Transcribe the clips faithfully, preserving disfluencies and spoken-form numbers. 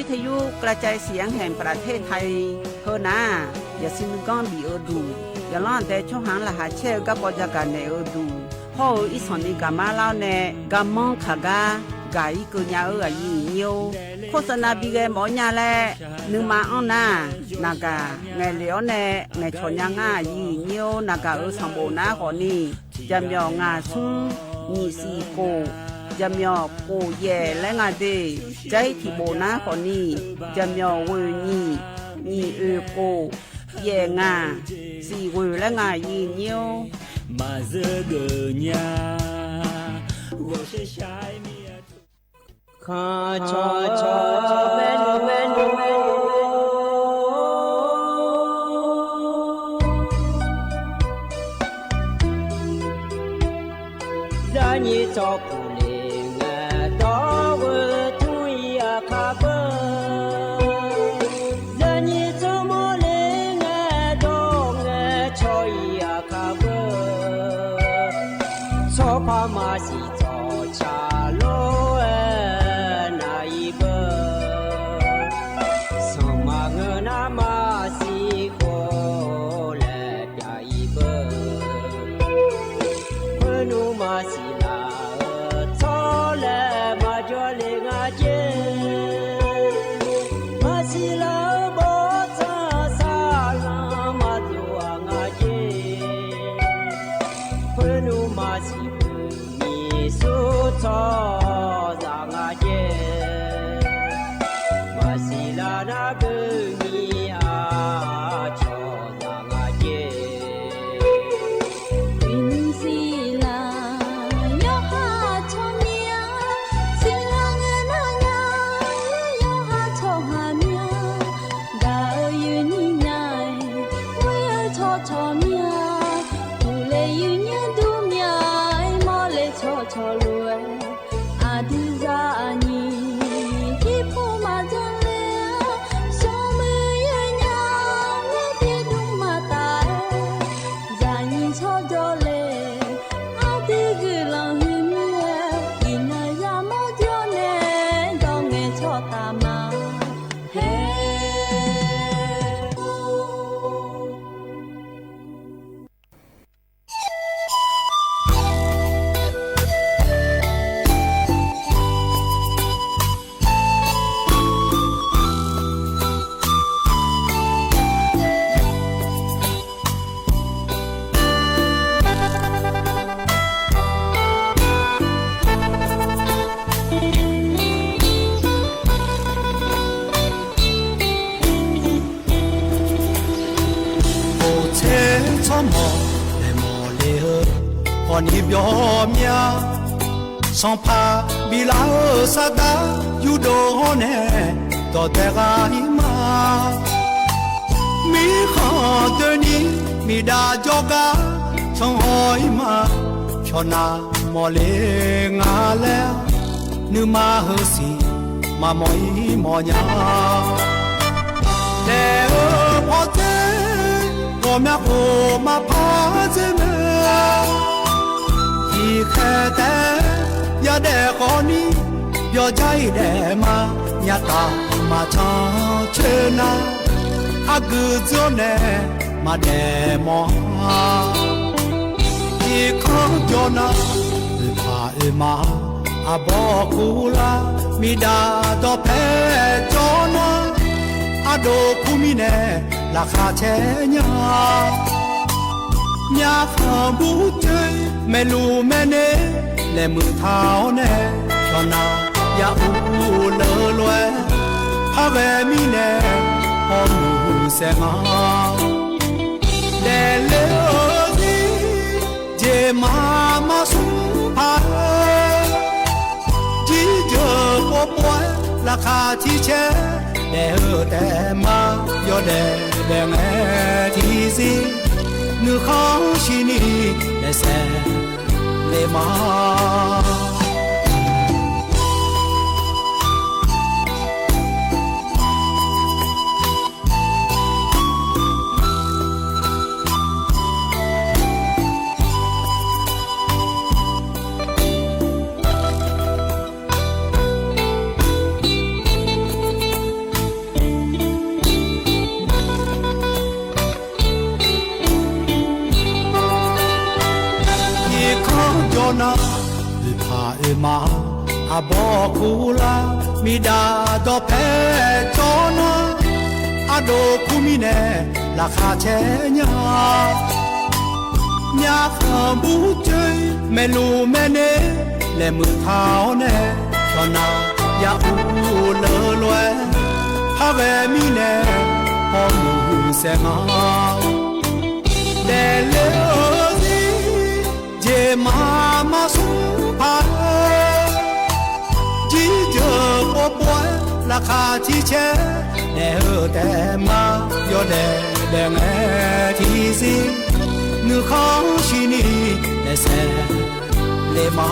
เทยุกระจายเสียงแห่งประเทศไทย heunar-aq, yaqsui nuiganr bif-eu duq, yaqlanr aqdae tsawrhaq-anr laqkhaq caer-eu garkawv jagaq naeq-eu duq, hawr-eu irsanqni gaqmar lar-awr nae garmanr kaq gar gaq-ir keuv nya-eu aqyuif aqnyir-or, โฆษณา bi ghae mawf-awr nya laer nuima anr nar-aq, naqgaq ngaeqlef-awr nae ngaeqcawq nya ngar aqyuif aqnyir-or, naqgaq-euq sanqbof nar khawfni, jaqmyawf ngaq smr nyiq siq khof, jaqmyawf khof yaef laer nga de. Jair tiqbof nar khawfni, jaqmyawf ghoeq nyiq, nyiq oeq khof, yaef ngaq, siq ghoeq laer nga aqyuif aqnyir-or. Maqzeur geuf nya, ghawqshaq shaq-aer mir-a. Khanq cawq cawq maernmr maernmr, zarnyir tsawrpuq le ngae dawr ghoe tmr-ir aqkar beur. Zarnyir tsawrmawr le ngae dawr ngae caw-ir aqkar beur. Tsawrpar maqsiq tsawqcaq lof-aer nav-ir beur. Sanqma ngeur nar maqsiq khof laer pyav-ir beur. Khoernmr maqsiq laf-eu tsawrlaeq maqjawr le nga jer. Maqsiq laf-eu bawrtsanq saqlanq maqdov-aq nga jer. Khoernmr maqsiq beuqni sur tsawrhaqzaq nga jer. Maqsiq laf nar beuqni aqcawq zaq nga jer. Uiqnymr siqlaq yawqha tsawrmyanr, siqlaq ngae nar nya yawqha tsawrhaq myanr. Gaq-eu yuifnyir nya-aer, ghoer-eu tsawrcawq myanr, uqle yuifnyir dur myanr-aer, mawrle tsawrcawq lof-aer, aqdui zaqnyiq jirpov maqdzanr ler-a, smrmuiq yaer nya-aer, byaerdmr maqtaf-aer, zaqnyiq tsawrjawr le, aqdui guiqlanq huiq mir-aer, iqnan yamawr jawr nae, dawr ngae tsawrtaf ma haer. Oqtser tsawrmawq laeqmawq le-eu khawfni byawq mya. Sanqpaq biflaf-eu sardar yurdov hawr nae dawqdae ghaq-ir ma. Mirkhanq doeni miqdav jawrgar canhaw-ir ma. Pyawqnav mawqle nga laer nuima heusiq maqmawq-ir mawqnya. Daef-eu pawdzer ghawqmya khof maqpar dzer mae. Tiqkhaeq taef-aer yadaef khawfni, yawqjar-iq daef ma, nyataf maqcan coer nar, argui dzeur-awr nae maqdaef mawf-a. Tiqkanr jawr nar, oeqpaq oeqma arbawr kurlar, miqdav dawqpae jawr nar, ardov kur mirnae laqkhaq caer nya. Myavkhanq burcoer maeqluf maeqner laeqhmq taq-awr nae, pyawqnav ya ur leulof-aer, par ghae mirnae hawmuiq saef ma. Daefle-eu zir jeq maqmar smr paq-aer, jirjeuq povpov-aer laqkhaq tiqcaer daef-eu taef ma. Yawdaef daef ngae tiqzir, nuikhanr shirni daefsaef le ma. Aqbawr kuvlar miqdaq dawqpae cawv nar, ardov kur mirnae laqkhaq caer nya. Myavkhanq burcoer maeqluf maeqner laeqhmq taq-awr nae, dawqnaq ya uvleuv lof-aer par ghae mirnae hawmuiq saeq nga. Daefle-eu zir jeq maqma smr paq-aer, jirjeuq povpov-aer laqkhaq tiq caer daef-eu taef ma. Yawdaef daef ngae tiqzir nuikhanr shirni daefsaef le ma.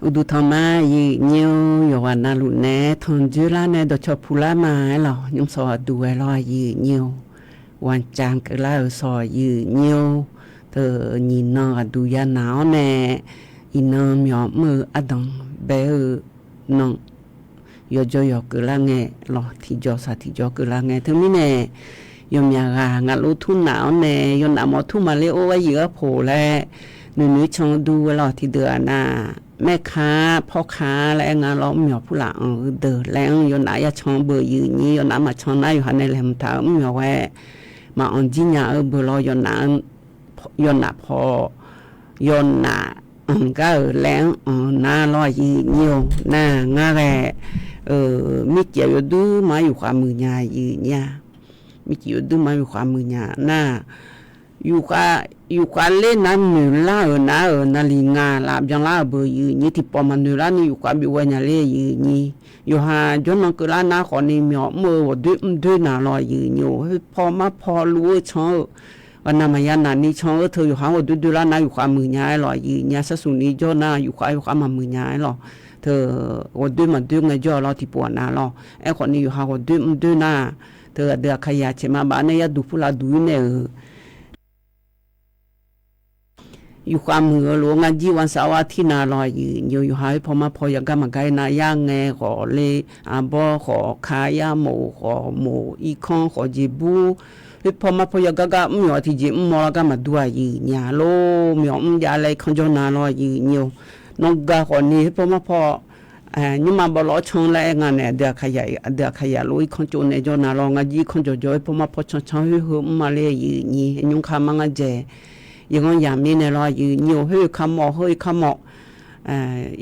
Uqduq tanq ma, aqyuif nyir-or, yawqghaq navluf naeq-aer tanqdzoer lar nae dawqcawq puq lar ma aerlawq. Nymr sawq aqduq ghae lawr, aqyuif nyir-or. Ghawqmya keuv lar-euq sawq, aqyuif nyir-or. Teu nyiq nan aqduq ya naq-awr nae, iqnan myawq mr-eu ardanq bae-eu nan yawqjawr yawq keuv lar ngae lawq, tiqjawq saq tiqjawr keuv lar ngae. Teumirnae yawqmyaq ghaq ngaqluf turnaf-awr nae, yawnaf mawf tur maqler or, aryuif arpoq laer noeqnoeq can-eu dur-aer lawq. Tiqdeuq-aq nar, maerka pawrka laer aer nga lawr, mr myawq purlaf anq-eu deuq laer-anr yawnaf ya can-eu beuq, aqyuif nyir. Yawnaf maqcan nar, yawqha nae laeqhmq taq-eu mr myawq ghae maqanq jir nya-eu beuq lawr, yawnaf paw yawnaf anq gar-euq laer-anr anq nar lawr, aqyuif nyir-or. Nar ngar ghae mircif yawduir ma yufkhav muiq nya, aqyuif nyir-a. Mircif yawduir ma yufkhav muiq nya nar, yufkhav ler nar noeq lar-euq nar-euq navlif ngaq laf byanlar-euq beuq, aqyuif nyir. Tiqpawf maqnoeq larni yufkhav bif ghae nya ler, aqyuif nyir. Yawqha jawrnan keuvlar nar khawfni myawq mr-eu ghawqdoer mr doer naq lawr, aqyuif nyir-or. Khoerpaw marpaw luf-eu can-eu ghaqnav maqya naqni can-eu teu yawqha-anr ghawqdoer doerlar nar yufkhav muiq nya-aer lawq, aqyuif nyir-a. Sharsuq ni jawr nar yufkhav yawqha maqmuiq nya-aer lawq. Teu ghawqdoer maqdoer ngaejawr-a lawr, tiqpov ghaq nav lawr. Aerkhawfni yawqha ghawqdoer mr doer nar, teu aqdui Aqkaqyaq caeq ma baf nae yadduq purlaf duq-ir nae-euq yufkhav muiq-eu lof-aer ngar jir ghaq sar-awr artir na lawr, aqyuif nyir-or. Yawqha khoerpaw marpaw yagar maqgar-ir nar, yar ngae khawf le, arbawr khawf ka, yarmof khawf mof, irkanr khawf jeqbur, khoerpaw marpaw yagar gar mr myawq tiqjeq mr mawr lar gar maqdur, aqyuif nyir-a. Lor myawq mr jav laer irkanr jawr na lawr, aqyuif nyir-or. Nawr ga khawfni khoerpaw marpaw nymrma bawlawr can laer aer nga nae, aqdui Aqkaqyaq lof irkanr tsov nae jawr na lawr. Ngar jir irkanr jawqjawr khoerpaw marpaw cancan khoer heu mr ma ler, aqyuif nyir. Nymr ka mar ngar dzaeq yaghanr yamq mirnae lawr, aqyuif nyir-or. Khoer kamawf heu kamawf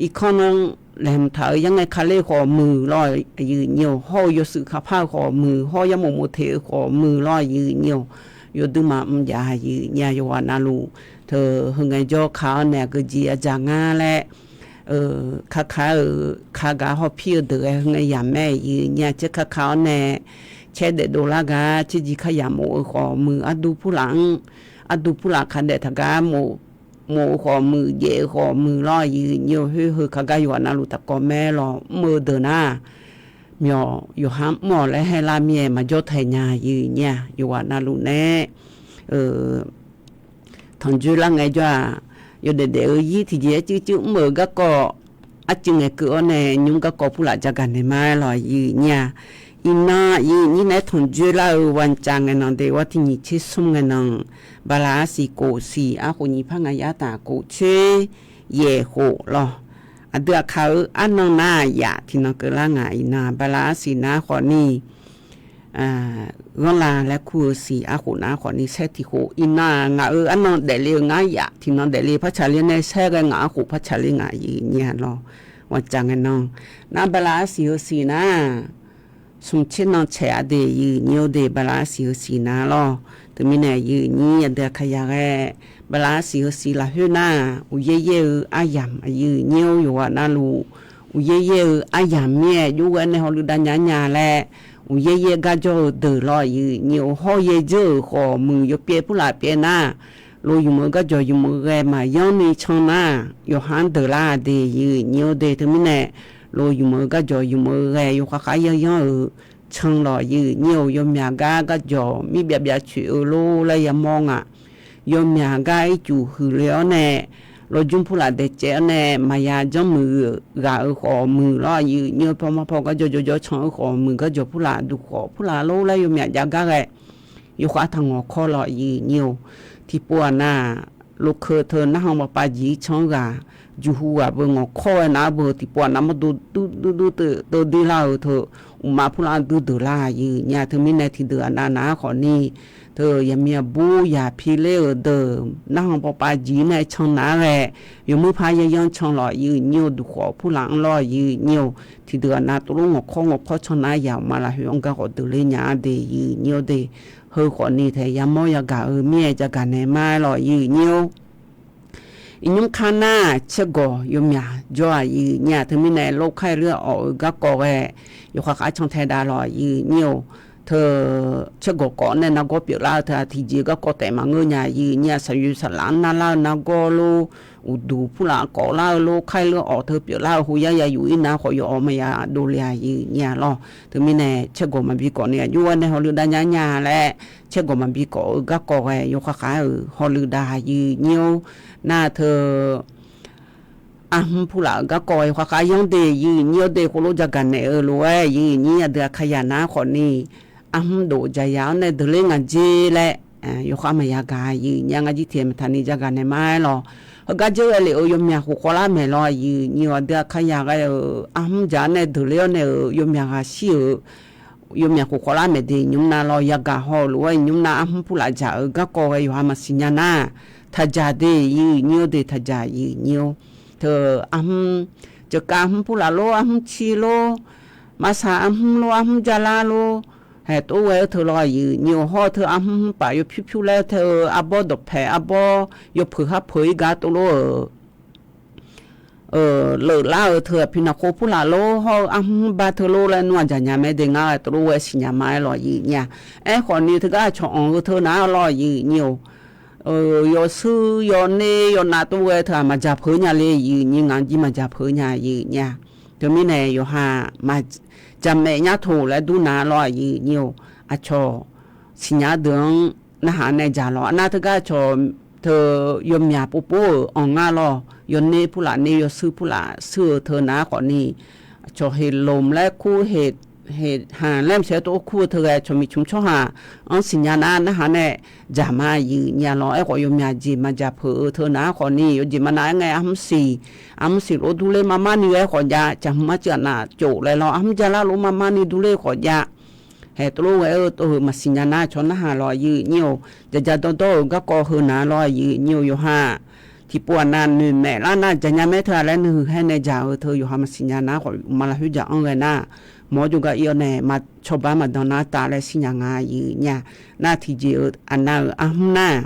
irkanr nanr laeqhmq taq-euq yar ngae ka ler khawf muiq lawr, aqyuif nyir-or. Hawr-eu yawshuif kaqpar-eu khawf muiq, hawr yarmof mof teq-eu khawf muiq lawr, aqyuif nyir-or. Yawduir maqmr jav, aqyuif nyir-a. Yawqghaq navluf teu heu ngaejawr ka-awr nae aqgeujeq aqdzaq ngar laer kaka-euq kagaq hawpir-eu deuq ghae heu ngae yamq mae, aqyuif nyir-a. Caer kaka-awr nae caer daefdov lar gar caerjir kar yamq mof-eu khawf muiq, ardu purlaf-anr ardu purlaf ka daef taq gar mof-eu khawf muiq, jaef-eu khawf muiq lawr, aqyuif nyir-or. Khoer heu ka gar yawqghaq navluf taqkawv mae lawq. Mr-eu deuq nar myawq yawqha mr-awq laer haer lar mir-aer maqjawr taeq nya, aqyuif nyir-a. Yawqghaq navluf nae tanqjoer lar ngaejawr-aq, yawdaef daef-eu yir tiqjeq-aer cuivcuiv mr-euq garkawv arcuiv ngaeqkeuv-awr nae nymr garkawv purlaf jagaq naeq ma-aer lawq, aqyuif nyir-a. Iqnan aqyuif nyir naeq-aer tanqjoer lar-eu วันจันทร์ ngae nan de, วันที่ยี่สิบสาม ngae nan, bala arsiq kof siq arkhof nyiq par ngaq yar taf kof coer yaeq khof lawq. Aqdui Aqkaq-euq arnan nar yaf tiqnan keuvlar ngaq, iqnan bala arsiq nar khawfni ghanrla laer kur-eu siq arkhof nar khawfni saer tiq khof. Iqnan ngaq-euq arnan daefle-eu ngar yaf tiqnan daefle par tsaqler nae saer ghae ngaq arkhof par tsaqler ngaq, aqyuif nyir-a lawq. วันจันทร์ ngae nan, nar bala arsiq heu siq nar smq tser nan caeq-a de, aqyuif nyir-or de. Bala arsiq heu siq nar lawq. Teumirnae aqyuif nyir aqdui Aqkaqyaq ghae bala arsiq heu siq lafkhoer nar, uqyaer yaer-eu aryamq, aqyuif nyir-or, yawqghaq navluf uqyaer yaer-eu aryamq mir-aer jov ghae nae hawluiv dav nya nya laer uqyaer yaer gar jawr-eu deuq lawr, aqyuif nyir-or. Hawr yaer dzeur-euq khawf muiq, yawpyaev purlaf pyaev nar lo yumq-eu garjawq yumq-eu ghae maqyanr ni can nar, yawqha-anr deuq lar de, aqyuif nyir-or de. Teumirnae lo yumq-eu garjawq yumq-eu ghae yawkhav khav yanr yanr-euq can lawq, yawnyir-or. Yawmyaq gar garjawq mir byav byav coeq-eu lor laer yamawr nga. Yawmyaq gar ircuf huiq le-awr nae, lawjmr purlaf daeq caev-awr nae maqya janrmuiq ghaq-eu khawf muiq lawr, yawnyir-or. Paw mar paw garjawq jawrjawr can-eu khawf muiq, garjawq purlaf duq khawf purlaf lor laer yawmyaq jav gar ghae, yawkhav taq ngawqkawr lawq, yawnyir-or. Tiqpov aqnav, lokeu teu narhan bawpav jeq-ir can-eu ghaq, juqhu ghaq beu ngawqkawr ghae nar beu tiqpov aqnav mawrdo dur dur dur teu teu dir lar-eu teu, uqmav purlaf-anr duideuq lar, yawnyir-aq. Teumirnae tiqdeuq aqnav nar khawfni, teu yaqmiq aqbur yaq pi ler-euq deuq narhan bawpav jeq-ir nae can nar ghae, yawmuir par yanyanr can lawq, yawnyir-or. Duq khawf purlaf-anr lawr, yawnyir-or. Tiqdeuq aqnav tovlof ngawqkawr ngawqkawr can nar yaq uqmav lafkhoer-anr gar khawf deuq ler nya-a de, yawnyir-or de. Heu khawfni taef yamawr yagaq-eu mir-aer jagaq naeq ma-aer lawq, yawnyir-or. Iqnymr kar nar caergawq yawmyaq jawr-aq, yawnyir-aq. Teumirnae lorkar-eu lawr-awq-euq garkawv ghae, yawkhav khav can tae dav lawq, yawnyir-or. Teu caergawq kawv nae nargawr pyeuflar-eu teu-aq, tiqjeq-eu garkawv taef maqngeur nya, yawnyir-aq. Saqyoeq saqlaf-anr narlar-eu nargawr lor, uqduq purlaf kawvlar-eu lor, kar-ir lawr-awq teu pyeuflar-eu hoyar ya yuf-ir nar khawf yawawq maqya dovle-a, yawnyir-aq lawr. Teumirnae caergawq maqbi kawv ni aqjox-aer nae hawluiv dav nya nya laer, caergawq maqbi kawv-eu garkawv ghae yawkhav khav-euq hawluiv dav, yawnyir-or. Nar teu arhmr purlaf-euq garkawv ghae yawkhav khav yanr de, yawnyir-or de. Khoerlof jagaq naeq-eu lof-aer, yawnyir-aq. Aqdui Aqkaqyaq nar khawfni, arhmr dof jaqyaq-anr nae deuq ler ngaq jer laer, yawkhav maqya gaq, yawnyir-aq. Ngar jir tiq aer maqtaq ni jagaq naeq ma-aer lawq. Heugar dzeur ghae lef-euq yawmyaq khof khawvlar maeq lawr, yawnyir-or. Aqdui Aqkaqyaq ghae-euq arhmr jaq-anr nae deuq ler-awr nae-euq yawmyaq ghaq shir-euq yawmyaq khof khawvlar maeq de, iqnymr nar lawr. Yagaq haw-eu lof-aer iqnymr nar arhmr purlaf jaq-euq garkawv ghae yawqha maqsiq nya nar, taqjaq de, yawnyir-or de. Taqjaq, yawnyir-or. Teu arhmr, jeuqkav arhmr purlaf lor, arhmr ci lor, maqsaq arhmr lor, arhmr jalar lor, haeq tov ghae-eu teu lawr, yawnyir-or. Hawr-eu teu arhmr hmr paf yawpyur pyur laer teu-eu arbawr dawqpaeq arbawr yawpeuq harpeuq-ir gar tov lor-euq leuflar-eu teu aqpiq naqkhov purlaf lor, hawr-eu arhmr hmr bar teu lor laer nmr aqjaq nya mae de. Ngar ghae tov lor ghae siqnya ma-aer lawq, yawnyir-aq. Aerkhawfni teugar aqcawq anq-eu teu nar-awr lawr, yawnyir-or. Yawshuir yawner yawnav tov ghae teu-aq maqjaq peuq nya le, yawnyir-aq. Jir maqjaq peuq nya, yawnyir-aq. Teumirnae yawqha jaqmaeq nyar toq laer dur nar lawr, yawnyir-or. Aqcawq siqnya-eu deuq-anr narhaq nae jaq lawq. Arnav teugar aqcawq teu yawmyaq povpov-euq anq ngar lawr, yawner purlaf ner, yawshuir purlaf shuir-eu teu nar khawfni, aqcawq heqlomq laer kur, heqhanq laer maqsiq-aer tov kur-eu teu ghae cawq miqcmq tsawrhaq-anr siqnya nar narhaq nae jaq ma, yawnyir-aq lawr. Aerkhawf yawmyaq jeq maqjaq peuq-eu teu nar khawfni, yawjeq maqnav-aer ngae arhmr siq, arhmr siq lof durler marmar ni ghae khawf jav, caqhmq marcuiv aqnav cof laer lawr, arhmr jalar lof marmar ni durler khawf jav, haeq tov lor ghae-eu tov heu maqsiq nya nar cawq narhaq lawq, yawnyir-or. Jaqjaq dawrdawr-euq garkawv heu nar lawr, yawnyir-or. Yawqha tiqpov aqnav noeqmaeq lar nar jaq nya mae teu-aq laer nuihuiq haer nae jaq-eu teu yawqha maqsiq nya nar khawf, uqmav lafkhoer jaq-anr ghae nar, mawr jawrgar ir-awr nae cawba maqdan nar tav laer shirnya nga, yawnyir-aq. Nar tiqjeq-eu aqnav-euq arhmr nar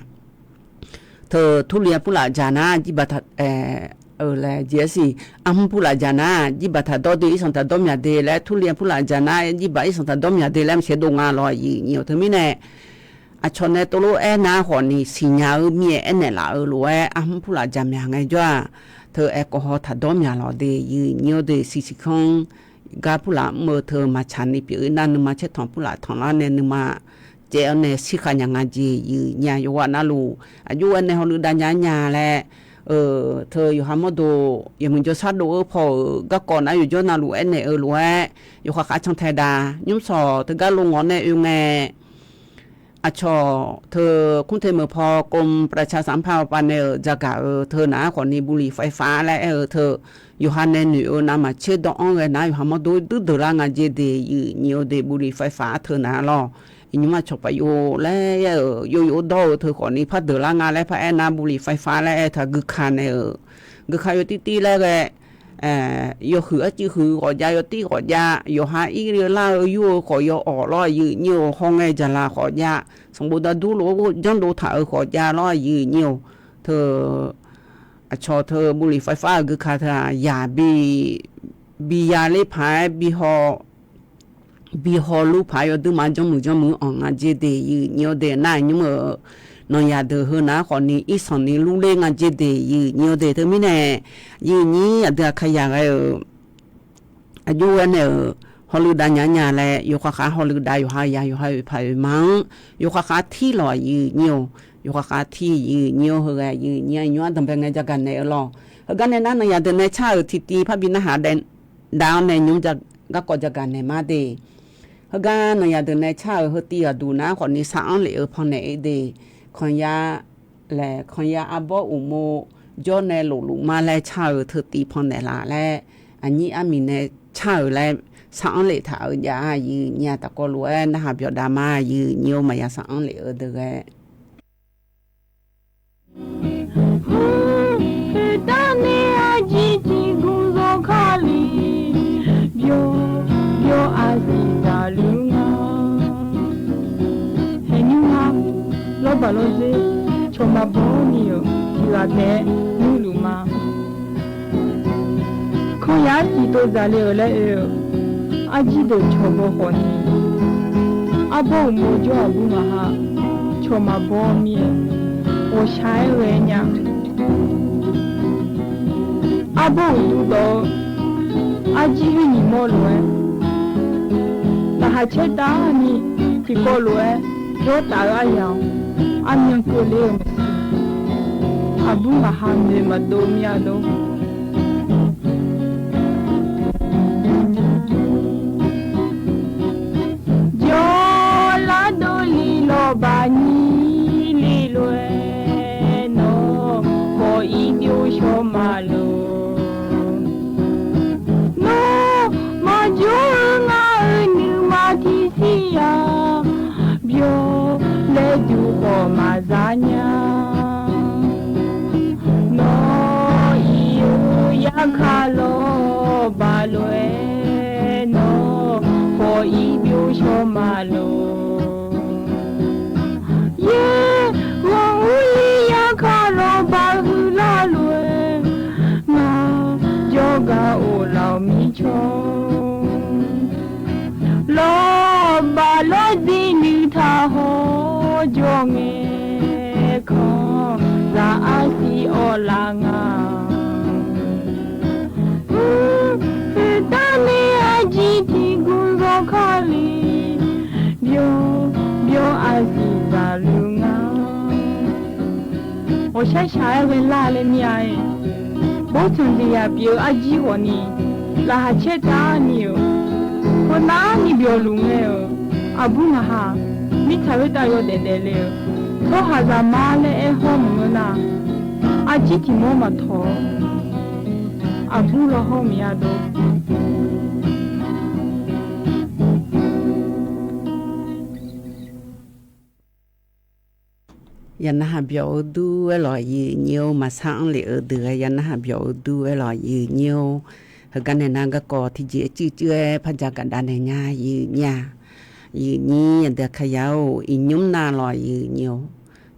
teu turli-a purlaf jaq nar jirbaq taq, laer jeq-aer siq, arhmr purlaf jaq nar jirbaq taqdawr de, irsanq taqdawr myaq de laer, turli-a purlaf jaq nar jirbaq irsanq taqdawr myaq de laer maqsiq-aer dov nga lawr, yawnyir-or. Teumirnae aqcawq nae tov lof-aer nar khawfni siqnya-eu mir-aer aernaeq laf-eu lof-aer arhmr purlaf jaq myaq ngaejawr-aq, teu aerkawv haw taqdawr myaq lawq de, yawnyir-or de. Siqsiq kanr gar purlaf mr-eu teu maqtsaq ni pyeuf-ir nar nuima caertanq purlaf tanqlar nae nuima caev-awr nae shirkhav nya nga jeq, yawnyir-aq. Yawqghaq navluf aqjox-aer nae hawluiv dav nya nya laer, teu yawqha mawrdo yawmuiq jawrshar dov-eu paw-euq garkawv nar yawqjawr navluf aernaeq-eu lof-aer yawqkhaq khav can tae dav. Nymr sawq teugar lo ngawq nae oe ngae, aqcawq teu กรุงเทพฯ meuq paw กรมประชาสัมพันธ์ paw pav nae-euq jagaq-eu teu nar khawfni บุหรี่ไฟฟ้า laer aer-eu teu, yawqha nae noeq-eu navmaqtser dawr-anr ghae nar yawqha mawrdo duideuq lar nga jeq de, yawnyir-or de. บุหรี่ไฟฟ้า teu nar lawr, iqnymr aqcawq paf yov laer aer-euq yov yov dawr-eu teu khawfni par deuq lar nga laer par aer nar บุหรี่ไฟฟ้า laer aer teu-aq guika nae-euq, guika yawtir tir laer ghae, yawhuiq arcuiv huiq khawf jav, yawtir khawf jav, yawqha ir lar-eu yur-eu khawf yaw awq lawr, yawnyir-or. Hawngae jaqlaq khawf jav, sanqbof dardur lof-aer janrdov taq-euq khawf jav lawr, yawnyir-or. Teu aqcawq teu บุหรี่ไฟฟ้า-euq guika teu-aq yaq bi, bi ya ler paq-aer bi haw, bi haw lur paq-aer yawduir ma janrmuiq janrmuiq-anr anq nga jeq de, yawnyir-or de. Nar nymr-euq nawnyaf deuq heu nar khawfni irsanq ni lur ler nga jeq de, yawnyir-or de. Teumirnae yawnyir aqdui Aqkaqyaq ghae-euq aqjox-aer nae-euq hawluiv dav nya nya laer, yawkhav khav hawluiv dav yawqha-euq ya yawqha-euq paq oeq ma-anr, yawkhav khav tir lawq aqyuif nyir-or. Yawkhav khav tir aqyuif nyir-or, heughaq aqyuif nyir-anr aqnymr-anr danqbae ngae jagav naeq-eu lawq. Heugar nae nar, nanqyaq deuq nae car-euq tiqtiv parbi narhaq dav-awr nae nymr garkawv jagav naeq ma de. Heugar nanqyaq deuq nae car-euq heu tiv ghaqduq nar khawfni sar-anr lef-eu pannaeq-ir de. Kanqya laer, kanqya arbawr uqmov jawr nae lofluf ma laer car-euq teu tiv pannaeq laf laer, aqnyir armiq nae car-euq laer sar-anr leftaq-euq jav-a aqyuif nyir-aq. Tafkawv lof-aer narhaq byawq dav ma aqyuif nyir-or, maqya sar-anr lef-eu deuq ghae. Khoertav nae arjir tiqguv zawr kali, byawq byawq aqsiq zaqluf nga. Haeqnymr nga, lawrbaq lawrdzer cawq maqbaw ni-euq tiq ghaq taef-aer nuirluf ma. Kanqya arsiq tov zaqle-euq laer oe-eu, arjir deuq cawq baw khawfni, arbawr uqmov jawr aqbur ngaq ha cawq maqbaw mir-aer, ghawqshaq-aer ghae nya. Arbawr uqduq dawq-eu arjir khoer nyiq mawr lof-aer, laqkhaq caer tavni tiqkawv lof-aer jawr taf-eu aryamq-anr, armyan keuvle-eu maqsiq, aqbur ngaq ha noeq maqdov mir-a lor. Jawrlar dovle lawrbaq nyir le lof-aer, nawr khawf ir byov shawr maqloq. Nawr maqjawr-eu ngar-euq nuima tiqsiq-aq, byawq laer duq khawf maqza nya. Nawr ir-eu yarkaq lawrbaq lof-aer, nawr khawf ir byov shawr maqloq. Yaer ghawq urle yarkaq lawrbaq huiqlar lof-aer, ngaq jawrgar of laf-euq mircawr. Lawrbaq lawrdzer nuitaq hawr jawr ngae, kanqzaq arsiq awqlaf nga. Khoertav nae arjir tiqguv zawr kali, byawq byawq aqsiq zaqluf nga. Ghawqshaq shaq-aer ghae lar laer mir-a-aer, bawrtsanq jeqzaq pyeuf-eu arjir khawfni, laqkhaq caer tavni-euq, heunav ni byawq luf ngae-euq aqbur ngaq ha, mirtsaq khoertav yawdaef daefle-eu, tsawrhaqzaq ma laer aer hawr maqngeur nar, arjir tiq mawr maqtawq-awr, aqbur law hawr miqya dov. Ya narhaq byawq-eu dur-aer lawq aqyuif nyir-or, maqsar-anr lef-eu deuq ghae ya narhaq byawq-eu dur-aer lawq aqyuif nyir-or. Heugar nae nar garkawv tiqjeq cuivcuiv-aer par ja gaqdav naeq nya aqyuif nyir-a. Aqyuif nyir aqdui Aqkaqyaq-or, iqnymr nav lawq aqyuif nyir-or.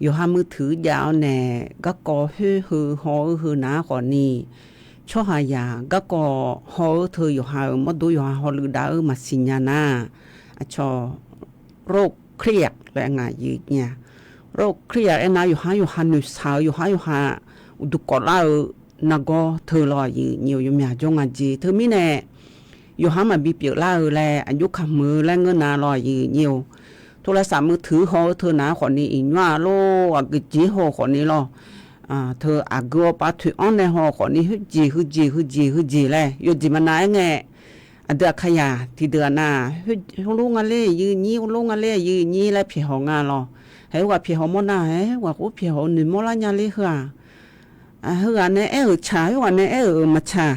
Yawqha muiq tuiq jav-awr nae garkawv khoer heu haw-eu heu nav-ar khawfni, tsawrhaqzaq garkawv haw-eu teu yawqha-euq mawrdo yawqha hawluiv dav-eu maqsiq nya nar, aqcawq โรคเครียด laer ngaq aqyuif nyir-a. โรคเครียด aernar yawqha yawqha noeqshaq-eu yawqha yawqha uqduq kawflar-eu nargawr teu lawq aqyuif nyir-or, yawmyaq jawr nga jeq. Teumirnae yawqha maqbi pyeuflar-eu laer aqjox kamq-eu laer ngeur nav lawq aqyuif nyir-or. โทรศัพท์มือถือ haw-eu teu nav-ar khawfni iqnymr-a lor, aqgeujeq haw khawfni lawr. Teu aqgeu-awr pav toeq-anr nae haw khawfni khoerjeq heujeq heujeq heujeq laer yawjeq maqnav-aer ngae, aqdui Aqkaqyaq tiqdeuq-aq nar, heulof nga ler aqyuif nyir, heulof nga ler aqyuif nyir laer pyaeqhaw nga lawq. Haeq heughaq pyaeqhaw mawrnar, haeq heughaq khoer pyaeqhaw noeqmawr lar nya ler heu-aq, heughaq nae aer-euq tsaq, heughaq nae aer-euq maqtsaq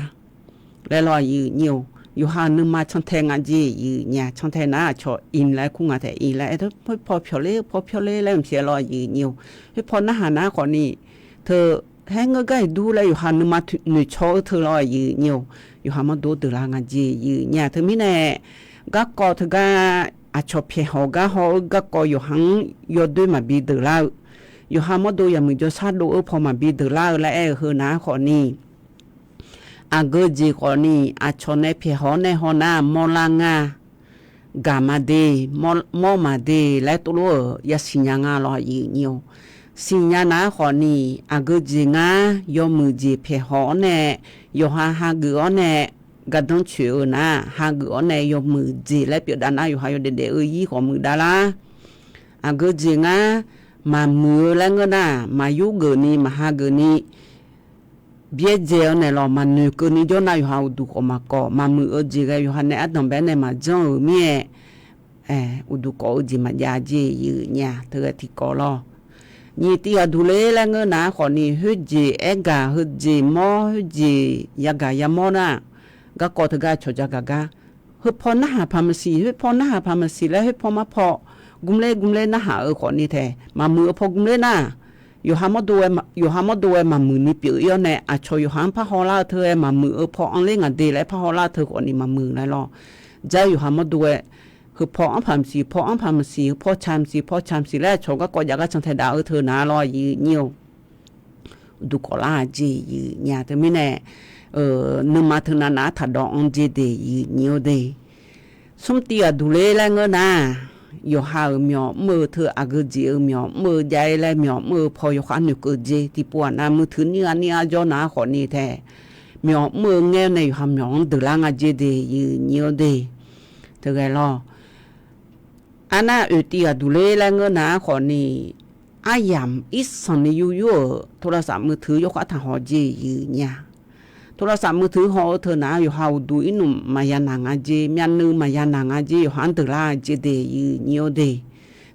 laer lawq aqyuif nyir-or. Yawqha-euq nuima cantae nga jeq aqyuif nyir-a. Cantae nar aqcawq imq laer kur nga taef, imq laer aer-eu khoer paw pyawq ler, paw pyawq ler laer mq pyaeq lawq aqyuif nyir-or. Khoer paw narhaq nar khawfni, teu haer ngeur gar iq dur laer yawqha nuima noeqcaw-eu teu lawq aqyuif nyir-or. Yawqha mawrdo deuq lar nga jeq aqyuif nyir-a. Teumirnae garkawv teugar aqcawq pyaeqhaw gar haw-eu garkawv yawqha-anr yawdoer maqbi deuq lar-eu, yawqha mawrdo yawmuiq jawrshar dov-eu paw maqbi deuq lar-eu laer aer-eu heu nav-ar khawfni, aqgeu jeq khawfni aqcawq nae pyaeqhaw-awr nae haw nar mawrlar nga, gaq maqde, mawr maqde laer tov lof-euq yasiq nya nga lawq aqyuif nyir-or. Siqnya nav-ar khawfni, aqgeu jeq ngar yawmuiq jeq pyaeqhaw-awr nae, yawqha hageuf-awr nae, gardanr coeq-eu nar, hageuf-awr nae yawmuiq jeq laer pyeufdav nar, yawqha yawdaef daef-eu ir khawf muiqdav lar. Aqgeu jeq ngar, maqmuiq-eu laer ngeur nar, maqyur geufni maqha geufni byaerdzae-awr naeq lawq, maqnoeq keuvni jawr nar, yawqha uqduq khawf maqkawv. Maqmuiq-eu jeq ghae yawqha nae ardanq bae-aer nae maqjanr-euq mir-aer, uqduq kawv-eu jeq maqjav jeq yif nya. Teughae tiqkawv lawr. Nyiq tiv ghaq duq ler laer ngeur nar khawfni, khoerjeq aergaq heujeq mawr, khoerjeq yagaq yamawr nar, garkawv teugar cawqja gaq gar. Heupaw narhaq paq maqsiq, khoerpaw narhaq paq maqsiq laer khoerpaw marpaw gmler gmler narhaq-eu khawfni taeq, maqmuiq-eu paw gmler nar, yawqha mawrdo ghae, yawqha mawrdo ghae maqmuiq ni pyeuf ir-awr nae, aqcawq yawqha-anr parhaw lar-eu teu ghae maqmuiq-eu paw anrler ngaq de laer parhaw lar-eu teu khawfni maqmuiq laer lawr. Dzar-eu yawqha mawrdo ghae, heupaw anr paq maqsiq, paw anr paq maqsiq, paw ca maqsiq, paw ca maqsiq laer aqcawq garkawv jav gar cantae daf-eu teu nar lawr yif nyir-eu uqduq kawv lar-a jeq yif nya. Teumirnae nuima teunav nav-aer taqdawv anr jeq de yif nyir-eu de. Smr tiv ghaq duq ler laer ngeur nar, yawqha-euq myawq mr-eu teu aqgeu jeq-eu myawq mr-eu jav-ir laer myawq mr-eu paw yawkhav noeqkeuv jeq tiqpov-aq nav muiq teuq nir gha nir gha jawr nar khawfni taeq, myawq mr-eu ngaer nae yawqha myawq-anr deuq lar nga jeq de yif nyir-eu de. Teughae lawr. Arnar oeq tiv ghaq duq ler laer ngeur nar khawfni, aryamq irsanq ni yur yur-euq โทรศัพท์มือถือ yawkhav taqhaw jeq yif nya. โทรศัพท์มือถือ haw-eu teu nar, yawqha uqduq irnmq maqya naq nga jeq, myavnuiv maqya naq nga jeq, yawqha-anr deuq lar jeq de yif nyir-eu de.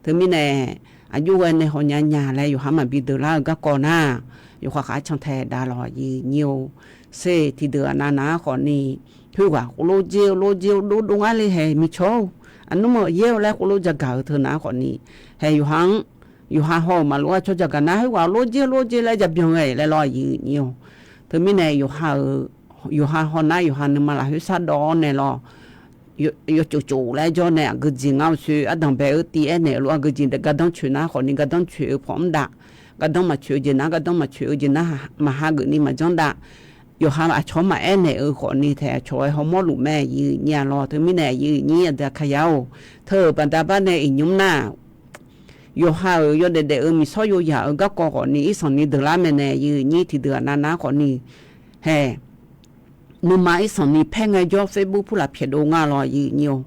Teumirnae aqjox ghae nae haw nya nya laer yawqha maqbi deuq lar-eu garkawv nar, yawqha khav cantae dav lawq yif nyir-eu. Ser tiqdeuq aqnav nav-ar khawfni, khoerghaq khoerlof jer-eu lof jer-eu dov dov ngar le hae miqcawq-or, aqnmr-eu yaer-eu laer khoerlof jagaq-eu teu nav-ar khawfni, hae yawqha-anr, yawqha haw-euq maqlof-aer cawq jagaq nar, khoerghaq lof jer-eu lof jer laer jabyan ghae laer lawr yif nyir-eu. Teumirnae yawqha-euq, yawqha haw nar yawqha nuima lafkhoer shardawv-awr nae lawr, yawtsov tsov laer jawr nae aqgeu jeq ngar-eu soe ardanq bae-eu tiv-aer naeq-eu lof aqgeu jeq gardanr coeq nar khawfni gardanr coeq-eu paw mr dav, gardanr maqcoeq-eu jeq nar gardanr maqcoeq-eu jeq nar maqha geufni maqjanr dav. Yawqha aqcawq-anr maqaer naeq-eu khawfni taeq aqcawq-aer hawmawr luf mae yif nyir-a lawr. Teumirnae yif nyir aqdui Aqkaqyar-or, teu-euq baqda bar nae iqnymr nar, yawqha-euq yawdaef daef-eu miqsawr yoyaq-euq garkawv khawfni irsanq ni deuq lar mae nae yif nyir tiqdeuq aqnav nav-ar khawfni, hae, nuima irsanq ni paer ngaejawr Facebook purlaf pyaeqdov nga lawr yif nyir-eu,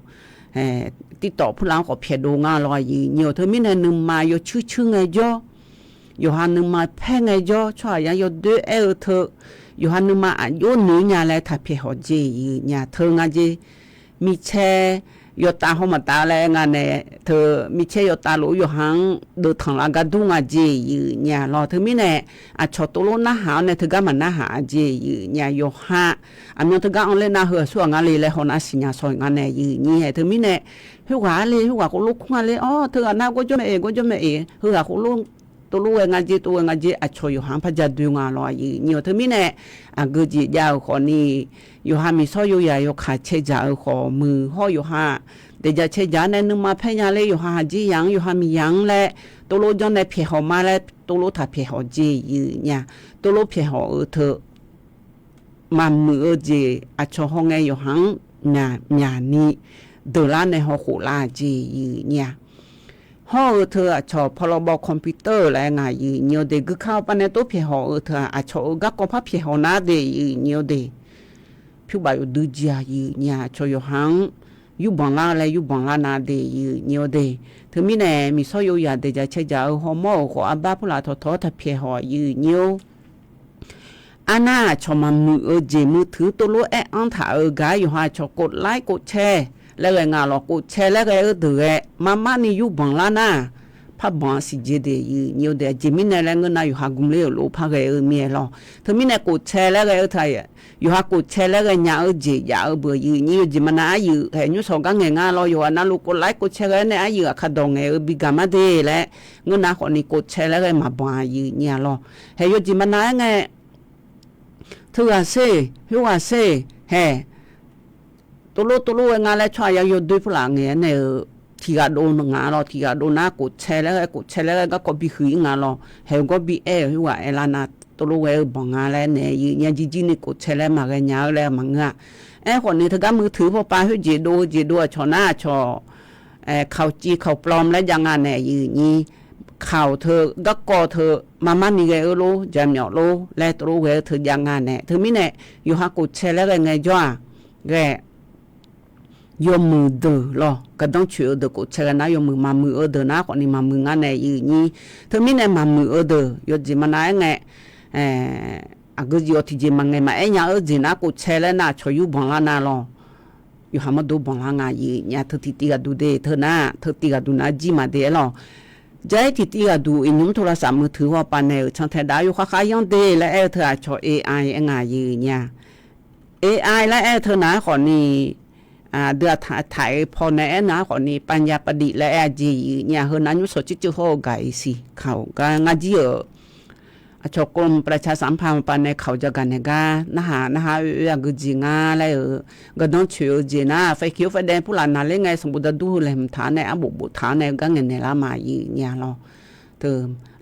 TikTok purlaf-anr khawf pyaeqdov nga lawr yif nyir-eu. Teumirnae nuima yawcuir cuir ngaejawr, yawqha nuima paer ngaejawr tsawrhaq yar yawdoer aer-eu teu, yawqha nuima aqjox noeq nya laer taq pyaeq hawq jeq yif nya teu nga jeq. Micaer yawtav haw maqtav laer nga nae teu, micaer yawtav lof-aer yawqha-anr deuvtanq lar gar dur nga jeq yif nya lawr. Teumirnae aqcawq tovlof narhaq-awr nae teugar maqnarhaq-a jeq yif nya. Yawqha aqmyan teugar anr ler nar heu aqsurghaq nga le laer hawnar siqnya shaw nga nae yif nyir hae. Teumirnae khoerghaq-ar le, khoerghaq khoerlof kur nga le-awr, teughaq nar gawrjawr mae-eq, gawrjawr mae-eq, heughaq khoerlof tovlof ghae nga jeq, tov ghae nga jeq, aqcawq yawqha-anr par ja doe nga lawr yif nyir-eu. Teumirnae aqgeu jeq jav-euq khawfni, yawqha miqsawr yoyaq yawkaq cae dzaq-eu khawf muiq hawr yawqha daeqdzaq cae dzaq-awr nae nuima paer nya ler yawqha haqjir yaq-anr yawqha miqyaq-anr laer tovlof janr nae pyaeq hawq ma laer tovlof taq pyaeq hawq jeq yif nya. Tovlof pyaeq hawq-eu teu maqmuiq-eu jeq aqcawq hawngae yawqha-anr myaq myaq ni deuq lar nae hawkhof lar jeq yif nya. Hawr-eu teu aqcawq พรบ คอมพิวเตอร์ laer ngaq yif nyir-eu de. Guikar-eu pav nae tov pyaeq hawq-eu teu-aq, aqcawq-euq garkawv par pyaeq hawq nar de yif nyir-eu de. Pyur baf yawdui jir-a yif nya. Aqcawq yawqha-anr yurbanq lar laer yurbanq lar na de yif nyir-eu de. Teumirnae miqsawr yoyaq daeqdzaq cae dzaq-eu hawmawr-euq khawf arbar purlaf tawqtawq-awr taq pyaeq hawq yif nyir-or. Arnar aqcawq maqmuiq-eu jeq มือถือ tovlof aer-anr taq-eu gar yawqha aqcawq กดไลค์ กดแชร์ laer ghae nga lawr. กดแชร์ laer ghae-eu deuq ghae marmar ni yurbanq lar nar, par banq-a siqjeq de yif nyir-eu de. Aqjeq mirnae laer ngeur nar yawqha gmler-euq lof par ghae-eu mir-aer lawr. Teumirnae กดแชร์ laer ghae-eu teu-aq, yawqha กดแชร์ laer ghae nya-eu jeq jav-eu beuq yif nyir-eu jeq maqnav aryuif haeq nymrshawq gar ngaeq nga lawr. Yawqghaq navluf กดไลค์ กดแชร์ ghae-aer nae aryuif aqkar dawq ngaeq-eu bi gaq mar de laer ngeur nar khawfni กดแชร์ laer ghae maqbanq-a yif nyir-a lawr. Haeq yawjeq maqnav-aer ngae, teughaq sher, khoerghaq sher, haeq, tovlof tovlof ghae nga laer tsawrhaq ya yawdoer purlaf ngaeq-aer nae-euq tiqghaq dov nga lawr. Tiqghaq dov nar กดแชร์ laer ghae, กดแชร์ laer ghae garkawv bi huiq-ir nga lawr. Haeq-eu gawr bi aer-euq khoerghaq aerlar nar tovlof ghae-eu banq nga laer naeq yif nya. Jirjir ni กดแชร์ laer maqghae nya-eu laer maqngeur-a. Aerkhawf ni teugar มือถือ pawpav khoerjeq dov-eu jeq dov aqcawq nar aqcawq ข่าวจริงข่าวปลอม laer jav nga naeq yif nyir. ข่าว teu garkawv teu marmar ni ghae-eu lor, jaqmyawf lor laer tovlof ghae-eu teu jav nga naeq. Teumirnae yawqha กดแชร์ laer ghae ngaejawr-aq, ghae yawmuiq deuq lawr, gardanr coeq-eu deuq khof cae ghae nar yawmuiq, maqmuiq-eu deuq nar khawfni maqmuiq nga nae yif nyir. Teumirnae maqmuiq-eu deuq yawjeq maqnav-aer ngae, aqgeu jeq-awq tiqjeq maqngaeq maqaer nya-eu jeq nar khof cae laer nar aqcawq yur banqlar nar lawr, yawqha mawrdo banqlar nga yif nya. Teu tiqtiv ghaqduq de teu nar, teu tiqtiv ghaqduq nar jir maqde-aer lawr. Jar-ir tiqtiv ghaqduq iqnymr โทรศัพท์มือถือ haw pavnaeq-euq cantae dav yawkhav kharyanr de laer aer-eu teu aqcawq AI aer nga yif nya. AI laer aer-eu teu nar-aer khawfni, aqdui aqtaq taq-eu paw nae aernar-aer khawfni ปัญญาประดิษฐ์ laer aer-a jeq yif nya. Heu nar nymr shawq circuiv hawr-eu gaq iqsiq kaq-awq gar ngar jir-euq aqcawq กรมประชาสัมพันธ์ pavnaeq kaq-awq jagaq naeq gar narhaq narhaq oe oe aqgeu jeq nga laer-euq gardanr coeq-eu jeq nar, faekiq-awr faedae purlaf naqler ngae sanqbof dardur heu laeqhmq taq-awr nae arbof boftaq-awr nae gar ngaeqnaeq lar ma yif nya lawr. Teu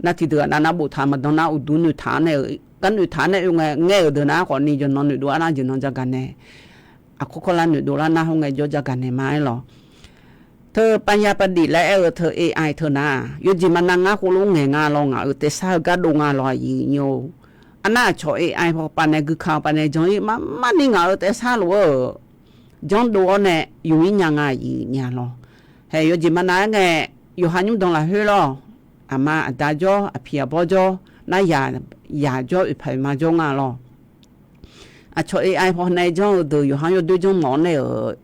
nar tiqdeuq aqnav nar boftaq maqdan nar uqduq noeqtaq-awr nae-euq gar noeqtaq-awr nae oe ngae ngaer-euq deuq nar khawfni jawqnan noeqdov-ar nar jawqnan jagaq nae aqkawr kawrlar noeqdov lar nar hawr ngae jawr jagaq naeq ma-aer lawr. Teu ปัญญาประดิษฐ์ laer aer-eu teu AI teu nar, yawjeq maqnav ngar khoerlof ngaeq nga lawr, ngaq-euq taef sar-eu gar dov nga lawr yif nyir-or. Arnar aqcawq AI haw pavnaeq guika pavnaeq jan-ir marmarni ngaq-euq taef sar lof-aer-euq janrdov-awr nae yuf-ir nya nga yif nya lawr. Haeq yawjeq maqnav-aer ngae, yawqha nymrdanq lafkhoer lawr, aqma aqda jawr aqpiq aqbawr jawr nar yaq jawr oeqpaq oeqma jawr nga lawr. Aqcawq AI haw nae janr-eu deuq yawqha yawdoer janrmawf-awr nae-euq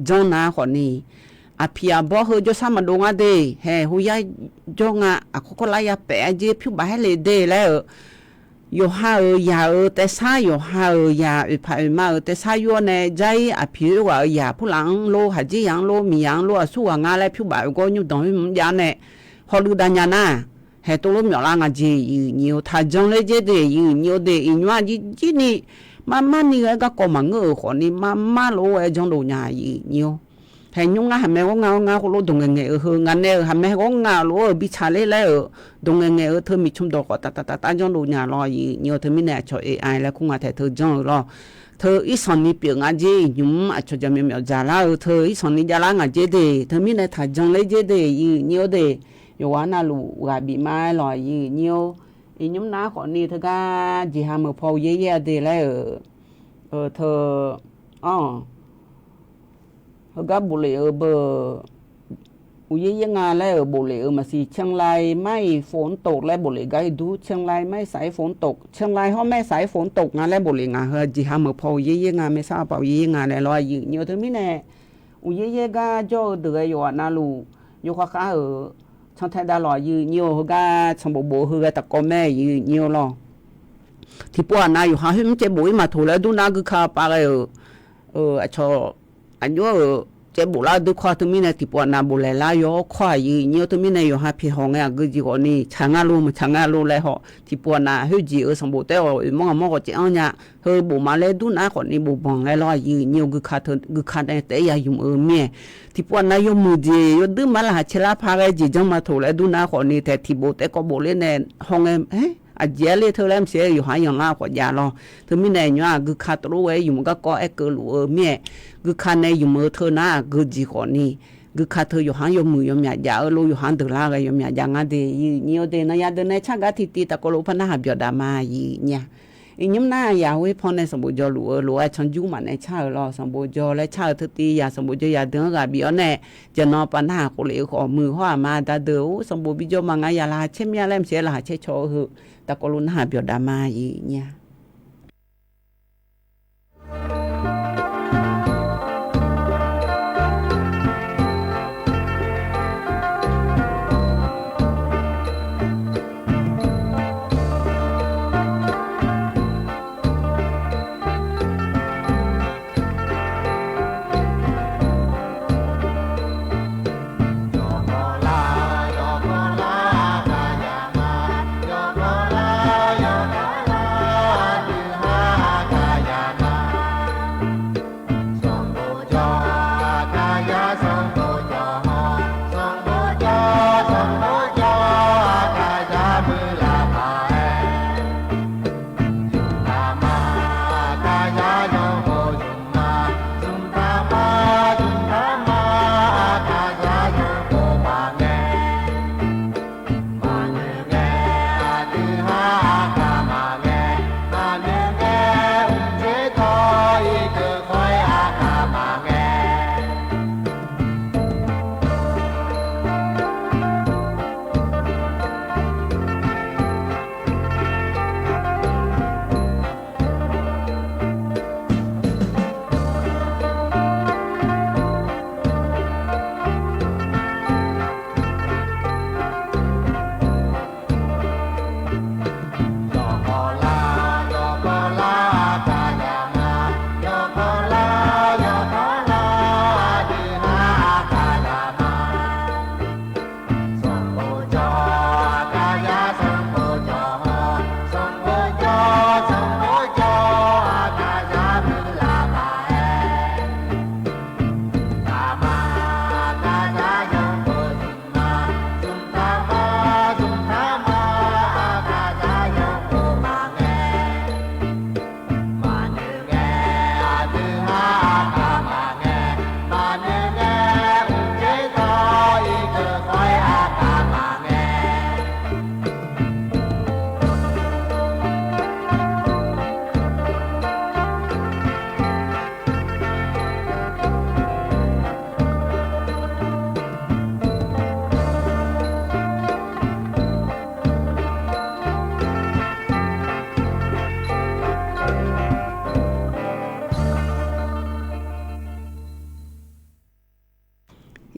janr nar khawfni, aqpiq aqbawr heu jawrsar maqdov ngar de, haeq hoyar jawr nga, aqkawr kawrlar yapaef-aer jer pyur baf haer le de laer-euq yawqha-euq yaq-euq taef sar, yawqha-euq yaq oeqpaq oeqma-euq taef sar yur-awr nae jar-ir aqpiq oerghaq-euq yaq purlaf-anr lor, haqjir yaq-anr lor, miqyaq-anr lor, aqsur ghaq ngar laer pyur baf-euq gawr nymrdanq khoer mr jav-awr nae hawluiv dav nya nar, haeq tov lof myawf lar nga jeq yif nyir-or. Taqjan ler jer de yif nyir-or de, iqnymr-aq jirjir ni marmarni ghae-aer garkawv maqngeur-euq khawfni marmar lof-aer janrdov nya yif nyir-or. Haeq nymr ngar haqmae ghawr nga-awr ngar khoerlof dawq ngaeqngaeq-eu heu ngaq nae-euq haqmae ghawr nga lof-aer-euq bi tsaqler laer-euq dawq ngaeqngaeq-eu teu miqcmq dawq khawf taf taf taf taf janrdov nya lawr yif nyir-or. Teumirnae aqcawq AI laer kur nga taeq teu janr-eu lawr. Teu irsanq ni pyeuf nga jer iqnymr aqcawq jaqmyawf myawf dzaqlar-eu teu irsanq ni javlar ngaq jer de, teumirnae taqjan ler jer de yif nyir-or de, yawqghaq navluf ghaq bif ma-aer lawr yif nyir-or. Iqnymr nar khawfni teugar jeqha meuq paw uqyaer yaer-a de laer-euq teu anr-awq. Heugar boflef-eu beu uqyaer yaer nga laer-euq boflef-eu maqsiq เชียงรายไม่ฝนตก laer boflef gar iqdur เชียงรายไม่สายฝนตก เชียงราย hawr แม่สายฝนตก nga laer boflef ngaq heu jeqha meuq paw uqyaer yaer nga, maersar paw uqyaer yaer nga laer lawr yif nyir-or. Teumirnae uqyaer yaer gar jawr-eu deuq ghae yawqghaq navluf yawkhav khav-euq cantae dav lawr yif nyir-or. Heugar sanqbof bof-eu heu ghae taqkawv mae yif nyir-or lawr. Tiqpov aqnav yawqha khoer mr caev bof-ir maqtoq laer dur nar guika pav ghae-euq aqcawq aqjox-euq caev bof lar dui kawr-a. Teumirnae tiqpov aqnav boflaeq lar yaw-awr kawr-aq yif nyir-or. Teumirnae yawqha pyaeq hawq ngae aqgeu jeq khawfni tsaq ngar lor maqtsaq ngar lor laer haw, tiqpov aqnav khoerjeq-euq sanqbof taef-awq oeq mawr ghaq mawr ghawq caev anr nya. Heu bof ma laer dur nar khawfni bof banq laer lawr yif nyir-or. Guika nae taef-aer ya ymq-eu mir-aer tiqpov aqnav yawmuiq jeq yawduir ma laqkhaq cae lar paq ghae jeq janr ma toq laer dur nar khawfni taef tiqbof taef kawv bof ler nae haw ngae aqjeq-aer ler teu laer maqsiq-aer yawqha yanq lar khawf jav lawr. Teumirnae nymr-aq guika tov lof ghae ymq garkawv aer keuv luf-eu mir-aer guika nae ymq-eu teu nar aqgeu jeq khawfni guika teu yawqha-anr yawmuiq yawmyaq jav-eu lor, yawqha-anr deuq lar ghae yawmyaq jav ngar de yif nyir-or de. Nan ya deuq nae car gar tiqtiv taqkawv lof par narhaq byawq daq ma yif nyir-a. Iqnymr nar yaq khoer paw nae sanqbof jawrluf-eu lof-aer canjur maqnaeq car-euq lawr. Sanqbof jawr laer car-euq teutiv yaq sanqbof jawr yaq deuq-anr ghaq bif-awr nae jaqnan pav narhaq khoflef-eu khawf muiq hawr aqma aqda deuq-or sanqbof bijawr ma ngar ya laqkhaq caer mir-a laer maqsiq-aer laqkhaq caer caw-eu heu taqkawv lof narhaq byawq daq ma yif nyir-a.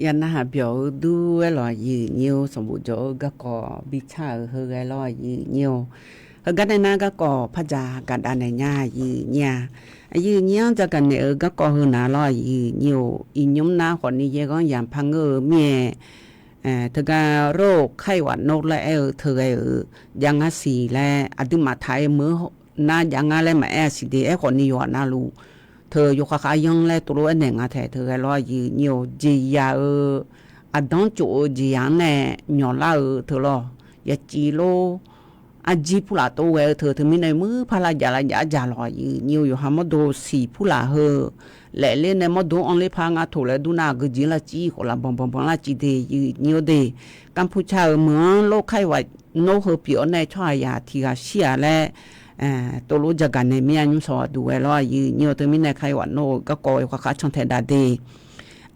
Yawqnan haq byawq-eu dur-aer lawq, aqyuif nyir-or, sanqbof jawq-eu garkawv bi car-euq heughae lawr, aqyuif nyir-or. Heugar nae nar garkawv par dzaq gaqdav naeq nya, aqyuif nyir-a. Aqyuif nyir-anr dzaq gaqnaeq-eu garkawv heu nar lawr, aqyuif nyir-or, iqnymr nar khawfni yaerghanr yamq par ngeur-eu mir-aer, teugar โรคไข้หวัดนก laer aer-eu teughae-euq jav ngar siq laer aqduimaf taq-aer meuq-anr nar jav ngar laer maqaer-a siq de. Aerkhawfni yawqghaq navluf teu yawkhav khav yanr laer tovlof aernaeq nga taeq teughae lawr, aqyuif nyir-or. Jeqzaq-eu aqdanr tsof-eu jeqzaq-anr nae nyawqlar-eu teu lawr, yaqcif lor arjir purlaf tov ghae-eu teu teumirnae muir par lavjav lavjav-aer dzaq lawq, aqyuif nyir-or. Yawqha mawrdo siq purlaf heu laefler nae mawrdo-anr anrler par ngar toq laer dur nar aqgeujeq lavcif khawf laf banq banq banq lavcif de, aqyuif nyir-or de. กัมพูชา-euq meuq-anr โรคไข้หวัดนก heu pyeuf-awr nae tsawrhaq yaq tiq ghaq shir-aq laer tovlof dzaq gaqnaeq mir-a nymr sawq aqduq ghae lawr, aqyuif nyir-or. Teumirnae ไข้หวัดนก-euq garkawv yawkhav khav can taeq dav de.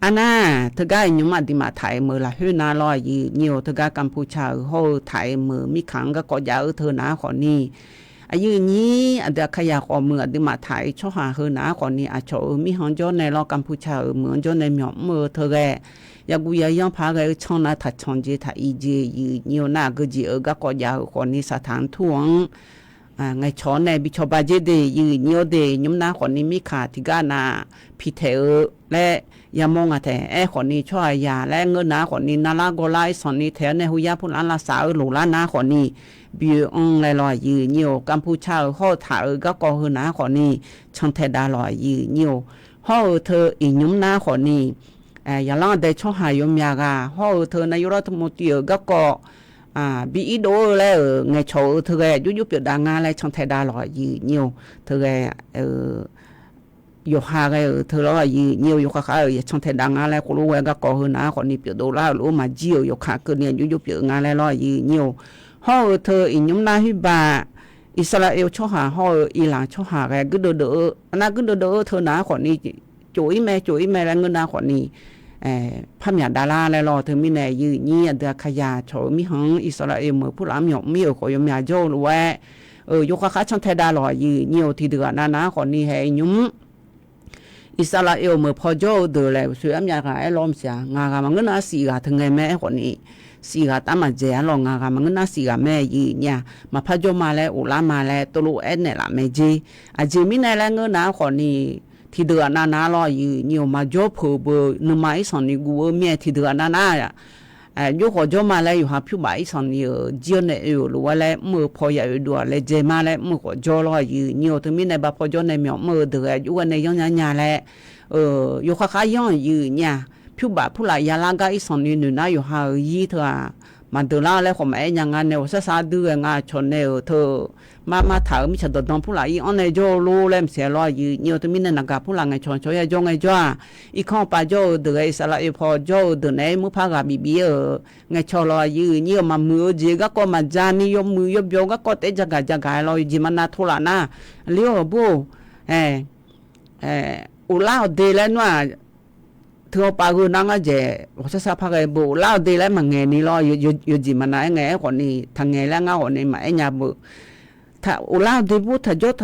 Arnar, teugar iqnymr aqduimaf taq-aer meuq lafkhoer nar lawr, aqyuif nyir-or. Teugar กัมพูชา-euq hawr-eu taq-aer meuq mirkaq-anr garkawv jav-eu teu nar khawfni, aqyuif nyir aqdui aqkaqyaq khawf meuq aqduimaf taq-aer tsawrhaq heu nar khawfni aqcawq-euq mirkhanq-anr jawr nae lawr, กัมพูชา-euq meuq-anr jawr nae myawq mr-eu teughae yaqguv yaqyanr paq ghae-eu can nav taq canq jeq taq iq jeq, aqyuif nyir-or. Nar aqgeujeq-euq garkawv jav-euq khawfni saqtaq-anr tur-anr ngaeqcawq-awr nae bi cawba jer de, aqyuif nyir-or de. Nymr nar khawfni mirkaq tiqgar nav piqtaeq-eu laer yamawr nga taeq. Aerkhawfni tsawrhaq yaq laer ngeur nar khawfni navlar gawvlar irsanq ni taeq-awr nae hoyar purlaf-anr lavsav-eu loqlar nar khawfni bi-eu anr laer lawr, aqyuif nyir-or. กัมพูชา-euq hawr-eu taq-euq garkawv heu nar khawfni can taeq dav lawq, aqyuif nyir-or. Hawr-eu teu iqnymr nar khawfni yaqlanr aqdae tsawrhaq yawmyaq ghaq hawr-eu teu nav yawrlar tmov tiv-euq garkawv bi irdov-eu laer-euq ngaeqcawq-eu teughae jovjov pyeuf dav nga laer can taeq dav lawq, aqyuif nyir-or. Teughae yawqha ghae-euq teu lawr, aqyuif nyir-or. Yawkhav khav-euq yaq can taeq dav nga laer khoerlof ghae garkawv heu nar khawfni pyeuf dovlar-euq lof-aer maqjir-euq yawkaq keuvni jovjov pyeuf nga laer lawr, aqyuif nyir-or. Hawr-eu teu iqnymr nar huiqbaq Irsaqlaqaer tsawrhaq hawr-eu Irlanq tsawrhaq ghae guirdeuv deuv-eu, nar guirdeuv deuv-eu teu nar khawfni cof ir mae cof ir mae laer ngeur nar khawfni parmyaq davlar laer lawr. Teumirnae aqyuif nyir aqdui aqkaqyaq cawq-eu mirkhanq-anr Irsaqlaqaer meuq purlaf-anr myawq mir-euq khawf yawmyaq jawr-eu lof-aer yawkhav khav can taeq dav lawq, aqyuif nyir-or. Tiqdeuq ghaq navnav khawfni hae iqnymr Irsaqlaqaer-euq meuq paw jawr-eu deuq laer uqshoe armyaq ghaq aer lawr maqsiq-a. Ngaq ghaq maqngeur nar siq ghaq teu ngae mae. Aerkhawfni siq ghaq tav maqdzaeq-a lawq. Ngaq ghaq maqngeur nar siq ghaq mae, aqyuif nyir-a. Maqpar jawr ma laer of lar ma laer tov lof aernaeq laf mae jer. Aqjeq mirnae laer ngeur nar khawfni tiqdeuq ghaq navnav lawr, aqyuif nyir-or. Maqjawr peuq beu nuima irsanq ni guv-eu mir-aer tiqdeuq ghaq navnav jawr khawf jawr ma laer yawqha pyurbaf irsanq ni-euq jir-awr nae oe-euq lof-aer laer mr-eu paw ya oe dov-aq laejae ma laer mr-eu khawf jawr lawr, aqyuif nyir-or. Teumirnae ba paw jawr nae myawq mr-eu deuq ghae jov ghae nae yanr nya nya laer yawkhav khav yanr, aqyuif nyir-a. Pyurbaf purlaf ya lar gar irsanq ni noeq nar yawqha-euq ir teu-aq maqdeuq lar laer khawf maqaer nya nga nae ghawqshar sar dui ghae nga cawq nae-euq teu mar mar taq-euq mirtsaq dawqdan purlaf ir-anr nae jawr-eu lor laer maqsiq lawr, aqyuif nyir-or. Teumirnae naqgaq purlaf ngaeqcawq cawq ya jawr ngaejawr-aq, irkanr-eu paw jawr-eu deuq ghae Irsaqlaqaer paw jawr-eu deuq naeq-aer mur par ghaq bif bif-ir-euq ngaeqcawq lawq, aqyuif nyir-or. Maqmuiq-eu jeq garkawv maqja ni yawmuiq yawbyawq garkawv taef-aer jagaq jagaq-aer lawr, yawjeq maqnav tov laf nar, aqli-or, aqbur-or, of lar awq de laer nar-aq, teu hawpav gheu nar ngar dzaeq ghawqshar sar par ghae beu of lar awq de laer maqngaeq ni lawr, yawjeq maqnav-aer ngae. Aerkhawfni taqngaeq laer ngar ghawfni maqaer nya beu. Of lar awq de bur taqjawr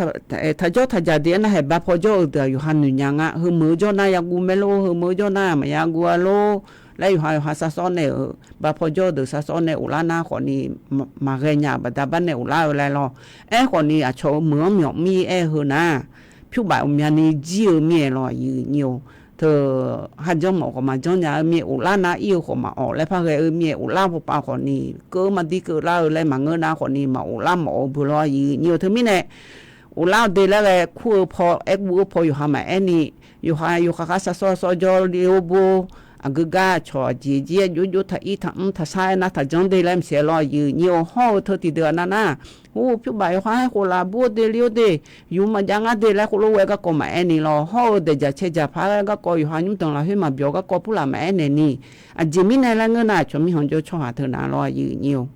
taqjaq de-aer nar haeq ba paw jawr-eu deuq-aq yawqha noeq nya nga. Heumeuq-eu jawr nar yaguv mae lor, heumeuq-eu jawr nar maqyaguv-a lor laer yawqha yawqha sar sawr nae-euq ba paw jawr-eu deuq sar sawr nae of lar nar khawfni maqghae nya-euq baqda bar nae of lar-eu laer lawr. Aerkhawfni aqcawq-euq meuq-anr myawq mir-aer heu nar pyurbaf uqmyani jir-eu mir-aer lawr, aqyuif nyir-or. Teu kharjanr mawf khawf maqjanr nya-eu mir-aer of lar nar ir-eu khawf maqawf laer par ghae-eu mir-aer of lar paw pav khawfni keuv-eu maqdir keuvlar-eu laer maqngeur nar khawfni maq of lar mawf-eu beu lawr, aqyuif nyir-or. Teumirnae of lar-eu de laer ghae kur-eu paw aer guv-eu paw yawqha maqaer ni yawqha yawkhav khav sar sawr sawr jawr le-or bur-or, aqgeu gar cawq aqjeq jir-aer jov jov taq ir taq mr taq sar aer nar taqjanr de laer maqsiq lawr, aqyuif nyir-or. Hawr-eu teu tiqdeuq-aq navnar, ur, pyurbaf yawqha-aer khof laf bur-or de le-or de, yuf maqjav ngar de laer khoerlof ghae garkawv maqaer ni lawr. Hawr-eu daeqjaq caerjaq par-aer garkawv yawqha nymr danqlaf khoer maqbyawq garkawv purlaf maqaer naeq ni. Aqjeq mirnae laer ngeur nar aqcawq mirkhanq jawr tsawrhaq teu nav lawr, aqyuif nyir-or.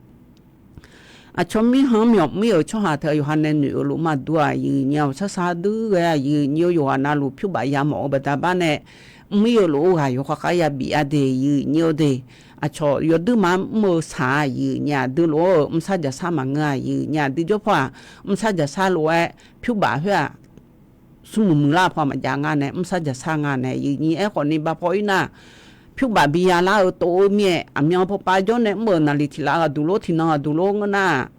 Aqcawq mirkhanq-anr myawq mir-euq tsawrhaq teu yawqha nae noeq-euq lof maqdur-aq, aqyuif nyir-or. Shar sar dur ghae aqyuif nyir-or. Yawqghaq navluf pyurbaf yamawf-eu baqda bar nae mr ir-eu lof-aer ghaq yawkhav khav ya bif-a de, aqyuif nyir-or de. Aqcawq yawduir ma mr-eu saq-a, aqyuif nyir-aq. Duiluf-eu mrsar jaqsar maqngeur-a, aqyuif nyir-aq. Duijawr paw-aq mrsar jaqsar lof-aer pyurbaf khoer-aq smrmuiq muiqlar paw maqjav nga nae mrsar jaqsar nga nae, aqyuif nyir. Aerkhawfni ba paw ir nar pyur baf bi ya lar-eu tov-eu mir-aer, aqmyan pawpav jawr nae mr-euq naqliq tiq laf ghaq duq lor, tiq nan ghaq duq lor ngeur nar-aq,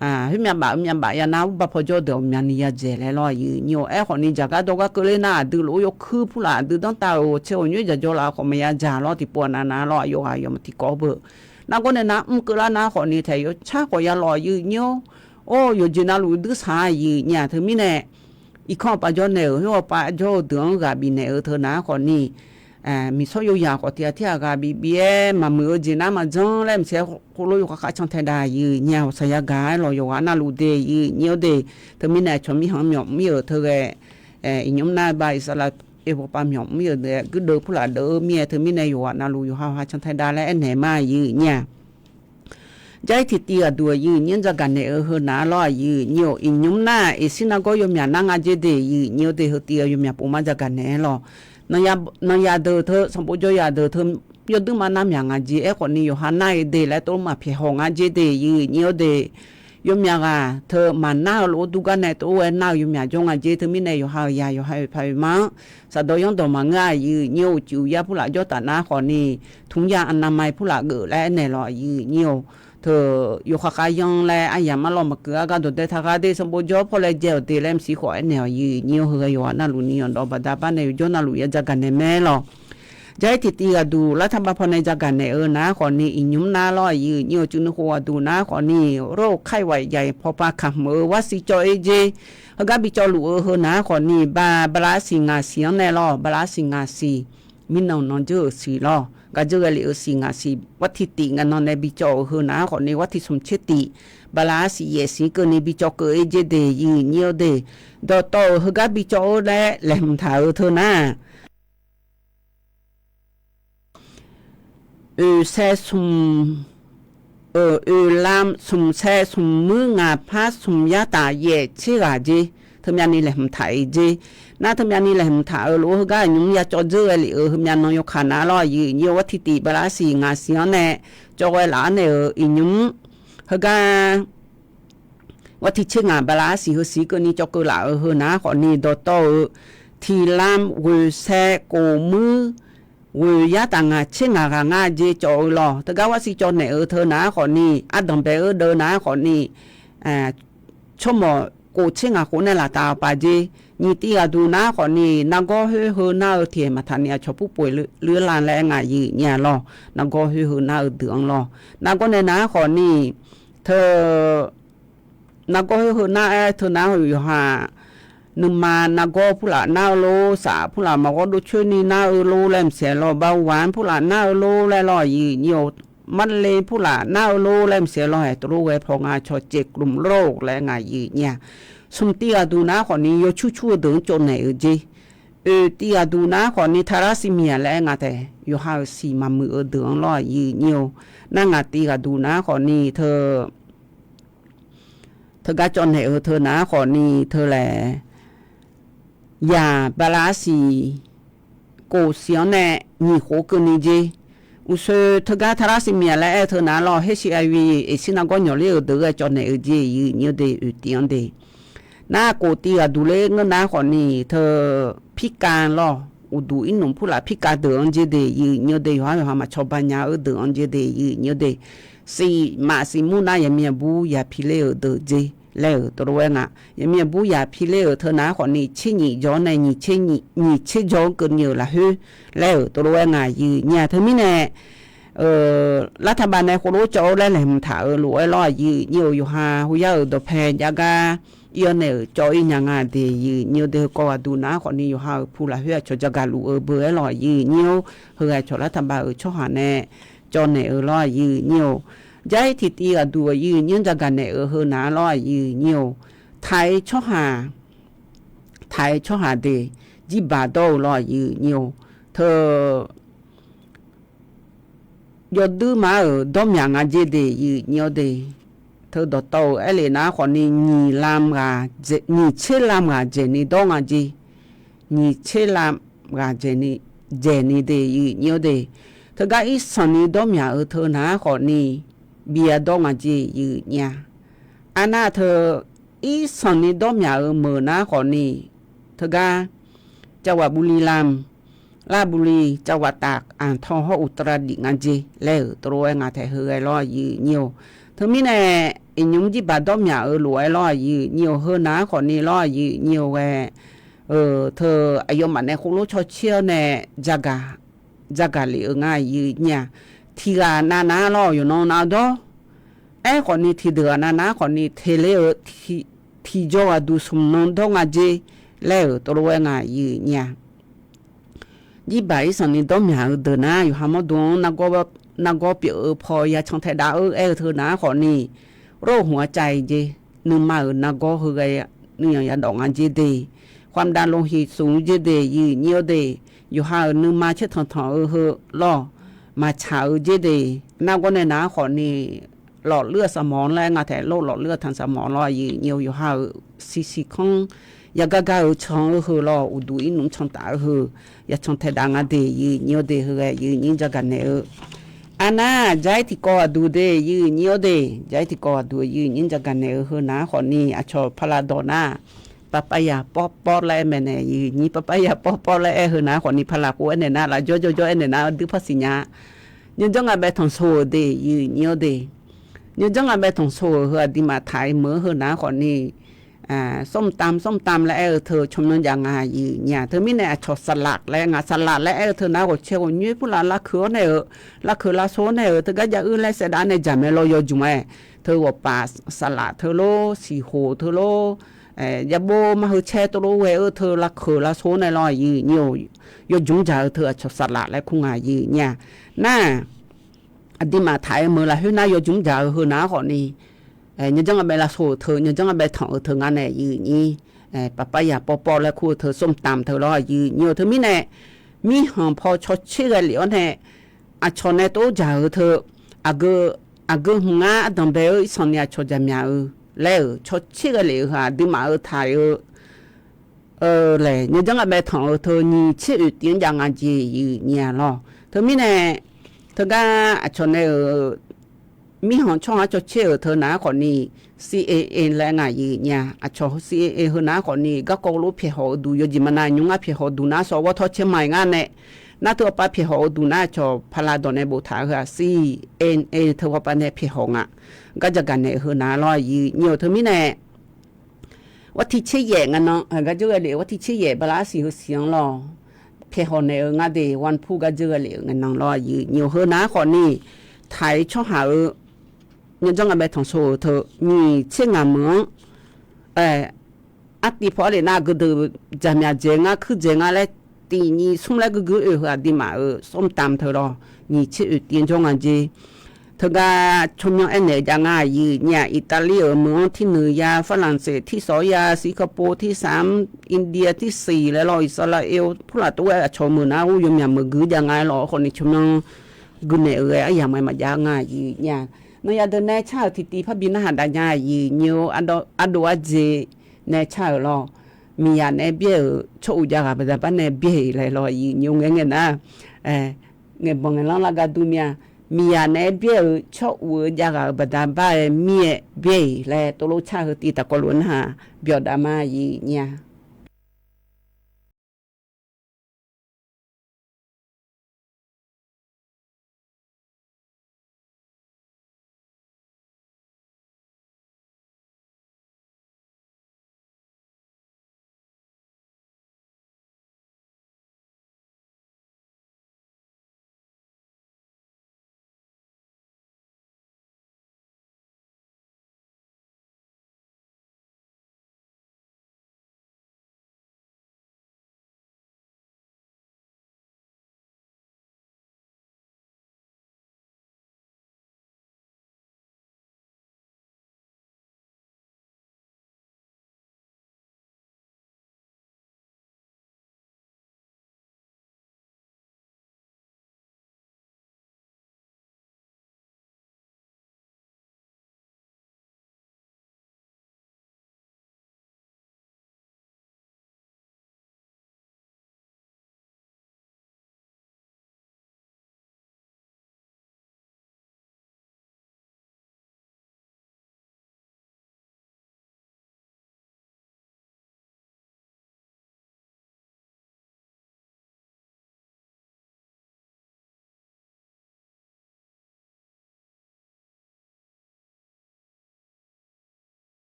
khoermyav baf-eu myav baf ya nar, urbar paw jawr deuq-awq myavni ya dzaeq laer lawr aqyuif nyi-awr. Aerkhawfni, dzaqgar dawrgar keuvler nar, aqdui lof-aer yawkuir purlaf, aqdui danrtav-euq tsaer ghawqnyoer dzaqdzawr laf khawf maqya dzaq lawr, tiqpov aqnav nav lawr, aqyawf ghaq yawf tiqkawv beu. Nargawr nae nar mr keuvlar nar khawfni taef yawtsar khawf ya lawq aqyuif nyi-awr. Or, yawqjeq navluf duir saq-a aqyuif nyi-aq. Teumirnae irkanr awqpav jawr nae-euq, khoer awqpav jawr-eu deuq-anr ghaq bifnaeq-eu teu nar khawfni, miqsawr yoyaq khawf tiq ghaq tir ghaq ghaq bif bif-aer maqmuiq-eu jeq nar maqjanr laer maqtser khoerlof yawkhav khav cantae dav aqyuif nyi-aq. Hawqsaq yagaq-aer lawq yawqghaq navluf de aqyuif nyi-awr de. Teumirnae tsawrmir hanq mawf mir-euq teu ghae, iqnymr nar ba iqsaqlaq oe pawpav mawf mir-euq guirdeuv purlaf deuv-eu mir-aer, teumirnae yawqghaq navluf yawqha yawqha cantae dav laer aernaeq ma aqyuif nyi-aq. Jarir tiqtiv ghaqduq aqyuif nyi-anr dzaqgaq naeq-eu heu nar lawr aqyuif nyi-awr. Iqnymr nar-aq, iqsir nargawr yawmyaq nar nga jer de aqyuif nyi-awr de, heu tiv-eu yawmyaq pov mar dzaqgaq naeq-aer lawq. Nanyadeuq teu, sanqbof jawryaq deuq teu, yawduir mar nar myaq nga jer. Aerkhawfni yawqha nar-eu de laer tov maqpyaeq haw nga jer de aqyuif nyi-awr de. Yawmyaq ghaq teu maqnar-eu lof-aer durgar nae tov-aer nar-eu yawmyaq jawr nga jer. Teumirnae yawqha-euq yaq yawqha-euq paq-euq ma-anr saqdawq yanrdawq maqngeur aqyuif nyi-awr. Uqcif uqyar purlaf jawr taf nar khawfni, tmr ya aqnavma purlaf geuf laer aernaeq lawq aqyuif nyi-awr. Teu yawkhav khav yanr laer aryamq mar lawq maqkeuv-a gar dawqdae taq ghaq de sanqbof jawr pawr laer jae-awq de laer maqsiq khawf aernaeq aqyuif nyi-awr. Heu ghae yawqghaq navluf ni yanqdawq baqda bar nae yawjawr navluf ya dzaqgaq naeq mae lawq. Jarir tiqtiv ghaqduq lartaq bav paw nae dzaqgaq naeq-eu nar khawfni iqnymr nar lawr aqyuif nyi-awr. Cuiv nuikhof ghaqduq nar khawfni, rawr-eu kar-iq waq yaq-iq pawpav kamq-eu warsiq cawv-ir jer. Heugar bi cawvluf-eu heu nar khawfni, ba, bala arsiq ngaq siq-anr nae lawr, bala arsiq ngaq siq, mirnan nan dzeur-euq siq lawr, gaq dzeur ghae lef-eu siq ngaq siq, war tiq tif ngae nan nae bi cawv-euq heu nar khawfni, war tiq smq tser tif, bala arsiq yaef siq keuvni bi cawv keuv-ir jer de aqyuif nyi-awr de. Dawqtawv-euq heugar bi cawv-eu laer laeqhmq taq-euq teu nar oeq sae smq, oeq lam smq sae smq muir ngaq par smq yar taf yaef tser ghaq jer, teumyavni laeqhmq taq-ir jer. Nar teumyavni laeqhmq taq-euq lof-aer heugar iqnymr ya cawv dzeur ghae lef-euq heumyav nan yawkaq nar lawr aqyuif nyi-awr. War tiq tif bala arsiq ngaq siq-anr nae cawv ghae laf-anr naeq-euq iqnymr heugar war tiq tser ngaq bala arsiq heu siq keuvni cawv keuv laf-euq heu nar khawfni, dawqtawv-euq tiq lam ghoeq sae kof muir ghoeq yar taf ngaq tser ngaq ghaq ngar jer cawv-eu lawr. Teugar warsiq cawv naeq-eu teu nar khawfni, ardanq bae-eu deuv nar khawfni, tsawrmawq kof tser ngaq khof nae laf taf-eu paq jer. Nyiq tiv ghaqduq nar khawfni, nargawr khoer heu nar-eu tiq maqtaq ni aqcawq purpoeq luirlan laer ngaq aqyuif nyi-a lawr. Nargawr khoer heu nar-eu deuq-anr lawr. Nargawr nae nar khawfni, teu nargawr khoer heu nar-aer teu nar-eu yawqha, nuima nargawr purlaf nar-eu lor, saf purlaf maqghawr dov coer ni nar-eu lor laer maqsiq lawr, bawaq purlaf nar-eu lor laer lawr aqyuif nyi-awr. Marle purlaf nar-eu lor laer maqsiq lawr, haeq tov lof ghae paw nga cawq caev glmq lor laer ngaq aqyuif nyi-a. Smq tiv ghaqduq nar khawfni, yawcur cur-eu deuq-anr cawv naeq-eu jer. Oeq tiv ghaqduq nar khawfni, taqlar siqmiq-aq laer aer nga taef, yawqha-euq siq maqmuiq-eu deuq-anr lawr aqyuif nyi-awr. Nar ngaq tiv ghaqduq nar khawfni, teu teugar cawv naeq-eu teu nar khawfni, teu laeq yaq bala arsiq kof siq-anr nae nyiq khof keuvni jer. Uqsoe teugar taqlar siqmiq-aq laer aer-eu teu nar lawr, her siq aqyuif iqsir nargawr nyawq ler-euq deuq ghae cawv naeq-eu jer aqyuif nyi-awr de, oeq tiv-anr de. Nar kof tiv ghaqduq ler ngeur nar khawfni, teu pirkav lawr, uqduq irnmq purlaf pirkav deuq-anr jer de aqyuif nyi-awr de, yawqhar yawqha maqcawba nya-eu deuq-anr jer de aqyuif nyi-awr de. Siqmaf siqmur nar yaqmir aqbur yaq pi ler-euq deuq jer laer-euq tov lof-aer nga. Yaqmir aqbur yaq pi ler-euq teu nar khawfni, tser nyiq jawr-anr nae nyiq tser jawr-anr keuvni-euq lafkhoer laer-euq tov lof-aer nga aqyuif nyi-a. Teumirnae lartaq bav nae khoerlof cawv-eu laer laeqhmq taq-euq lof-aer lawr aqyuif nyi-awr. Yawqha hoyar-euq dawqpae jav gar ir-awr nae-euq cawv-ir nya nga de aqyuif nyi-awr de. Heukawv ghaqduq nar khawfni, yawqha-euq pu lafkhoer aqcawq jagaq luf-eu beu-aer lawr aqyuif nyi-awr. Heu ghae cawq lartaq bav-euq tsawrhaq nae cawv naeq-eu lawr aqyuif nyi-awr. Jarir tiqtiv ghaqduq aqyuif nyi-anr jagaq naeq-eu heu nar lawr aqyuif nyi-awr. Taq-eu tsawrhaq, taq-eu tsawrhaq de, jirbaq dawr-eu lawr aqyuif nyi-awr. Teu yawduir mar-euq dawrmyaq nga jer de aqyuif nyi-awr de. Teu dawqtawv-euq aerlef nar khawfni, nyiq tser lam ghaq dzaeqni dawr nga jer. Nyiq tser lam ghaq dzaeqni de aqyuif nyi-awr de. Teugar irsanqni dawrmyaq-eu teu nar khawfni, bi yadawr nga jer aqyuif nyi-a. Arnar teu irsanqni dawrmyaq-euq meuq nar khawfni, teugar cawaq buvli lam ราชบุรี จังหวัดตาก อ่างทอง hawr อุตรดิตถ์ nga jer laer-euq tov lof-aer nga taef heughae lawr, aqyuif nyir-or. Teumirnae iqnymr jirbaq dawrmyaq-euq lof-aer lawr, aqyuif nyir-or. Heu nar khawfni lawr, aqyuif nyir-or ghae, teu aqyawfmaf nae khoerlof cawtser-awr nae jagaq lef-euq nga, aqyuif nyir-aq. Tiqghaq navnav lawr, yawqnan nav dawr. Aerkhawfni tiqdeuq-aq navnav khawfni teler-eu tiqjawr ghaqduq smq nan dawr nga jer laer-euq tov lof-aer nga, aqyuif nyir-aq. Jirbaq irsanqni dawrmyaq-eu deuq nar, yawqha mawrdo-anr nargawr pyeuf-eu paw ya can tae dav-eu aer-eu teu nar khawfni, โรคหัวใจ jeq, nuima-euq nargawr heughae nuiyanq yadawf nga jer de, ความดันโลหิตสูง jer de, aqyuif nyir-or de, yawqha-euq nuima caertanq tanq-eu heu lawr, maqtsaq-eu jer de, nargawr nae nav-anr khawfni หลอดเลือดสมอง laer nga taef lawr, หลอดเลือดทางสมอง lawr, aqyuif nyir-or. Yawqha-euq siqsiq kanr yagar gar-eu can-eu heu lawr, uqduq irnmr can taf-eu heu ya can tae dav nga de, aqyuif nyir-or de, heughae aqyuif nyir jagaq naeq-eu. Arnar, jaq-aer tiqkawv aqduq de, aqyuif nyir-or de, jaq-aer tiqkawv aqduq aqyuif nyir jagaq naeq-eu heu nar khawfni, aqcawq paqlaq dawq nar, ปาปายา pawrpawr laer aer mae nae, aqyuif nyir, ปาปายา pawrpawr laer aer heu nar khawfni, paqlaq khof aernaeq nar, lafjawr jawrjawr aernaeq nar, aqdui par siqnya. Nyaerjanr nga bae tanqso-euq de, aqyuif nyir-or de, nyaerjanr nga bae tanqso-euq heu aqduimaf taq-ir meuq-anr heu nar khawfni, ส้มตำ ส้มตำ laer aer-eu teu tsawrmyanr jav nga, aqyuif nyir-aq. Teumirnae aqcawq saqlaq laer nga, saqlaq laer aer-eu teu nar, ghawqcae ghawqnyoer purlaf lavkeuq-awr nae-euq, lavkeuq lavsor-awr nae-euq, teugar jav uir laer saevdav nae jaq mae lawr, yawjmq-aer, teu ghawqpaf saqlaq teu lor, siqhoq teu lor, yabov mar heu caer tov lor ghae-eu teu lavkeuq lavsor-awr nae lawr, aqyuif nyir-or. Yawjmq jaq-eu teu aqcawq saqlaq laer kur nga, aqyuif nyir-aq. Nar, aqduimaf taq-ir meuq lafkhoer nar yawjmq jaq-eu heu nar khawfni, nyaerjanr nga bae lavsor-euq teu, nyaerjanr nga bae tanq-euq teu nga nae, aqyuif nyir, ปาปายา pawrpawr laer kur-eu teu ส้มตำ teu lawr, aqyuif nyir-or. Teumirnae mirkhanq paw cawtser ghae lef-awr nae, aqcawq nae tov jaq-eu teu, aqgeu hmq ngar ardanq bae-eu irsanqni aqcawq jaqmyaq-eu laer-euq cawtser ghae lef-eu heu aqduimaf-euq taq-ir-eu laer, nyaerjanr nga bae tanq-euq teu nyiq tser oeq tiv-anr jav nga jeq, aqyuif nyir-aq lawr. Teumirnae teugar aqcawq nae-euq mirkhanq tsawrhaq cawtser-euq teu nar khawfni, CNN laer nga, aqyuif nyir-aq. Aqcawq CNN heu nar khawfni garkawv lof pyaeqhaw-eu duq, yawjeq maqnav nymr ngar pyaeqhaw duq nar, sawq ghawrtawr caer ma-iq ngar nae, nar teu ghawqpav pyaeqhaw-eu duq nar, aqcawq paqlaq dawq nae boftaq-eu heu-aq, CNN teu ghawqpav nae pyaeqhaw nga. Gar jagaq naeq-eu heu nar lawr, aqyuif nyir-or. Teumirnae วันที่ tser yaef ngae nan, gar dzeur ghae lef-eu วันที่ tser yaef bala arsiq heu siq-anr lawr, pyaeqhaw naeq-eu ngar de, วันพุธ gar dzeur ghae lef-eu ngae nan lawr, aqyuif nyir-or. Heu nar khawfni, taq-ir tsawrhaq-eu nyaerjanr nga bae tanqso-euq teu nyiq tser ngaq meuq-anr, artiv paw arlef nar geu deuq jaqmyaq dzaeq ngar kuir dzaeq ngar laer, tiq nyiq smr laer guiqguiq oe heu aqduimaf-euq ส้มตำ teu lawr, nyiq tser oeq tiv-anr jawr nga jeq. Teugar tsawrmyanr aernaeq-eu jav ngar, aqyuif nyir-aq. Iqtalir-euq meuq-anr tirnuiq ya, Farlanqseq tirsawq ya, Singkaqpov tirsaq-anr, India tirsiq laer lawr, Iqsaqlaqir purlaf tov-aer aqcawq meuq nar ur yawmyaq meuq guiq jav nga-aer lawr, khawfni tsawrmyanr guiqnaeq-eu ghae aryamq-aer maqjav-eu nga, aqyuif nyir-aq. Nanqya deuq nae car-euq tiqtiv parbi narhaq dav nya, aqyuif nyir-or. Ardov ardov arjeq nae car-euq lawr, miqyaq naeq-aer byaer-euq tsawr uq jav ghaq baqda bar nae byaer-iq laer lawr, aqyuif nyir-or. Ngaeq ngae nar, ngaeqbanq ngaeqlanr lar gar dur mir-a. Miqyaq naeq-aer byaer-euq tsawr uq-eu jav ghaq-euq baqda bar-aer mir-aer byaer-iq laer tov lof car heu tiv taqkawv lof-aer narhaq byawq dav ma, aqyuif nyir-a.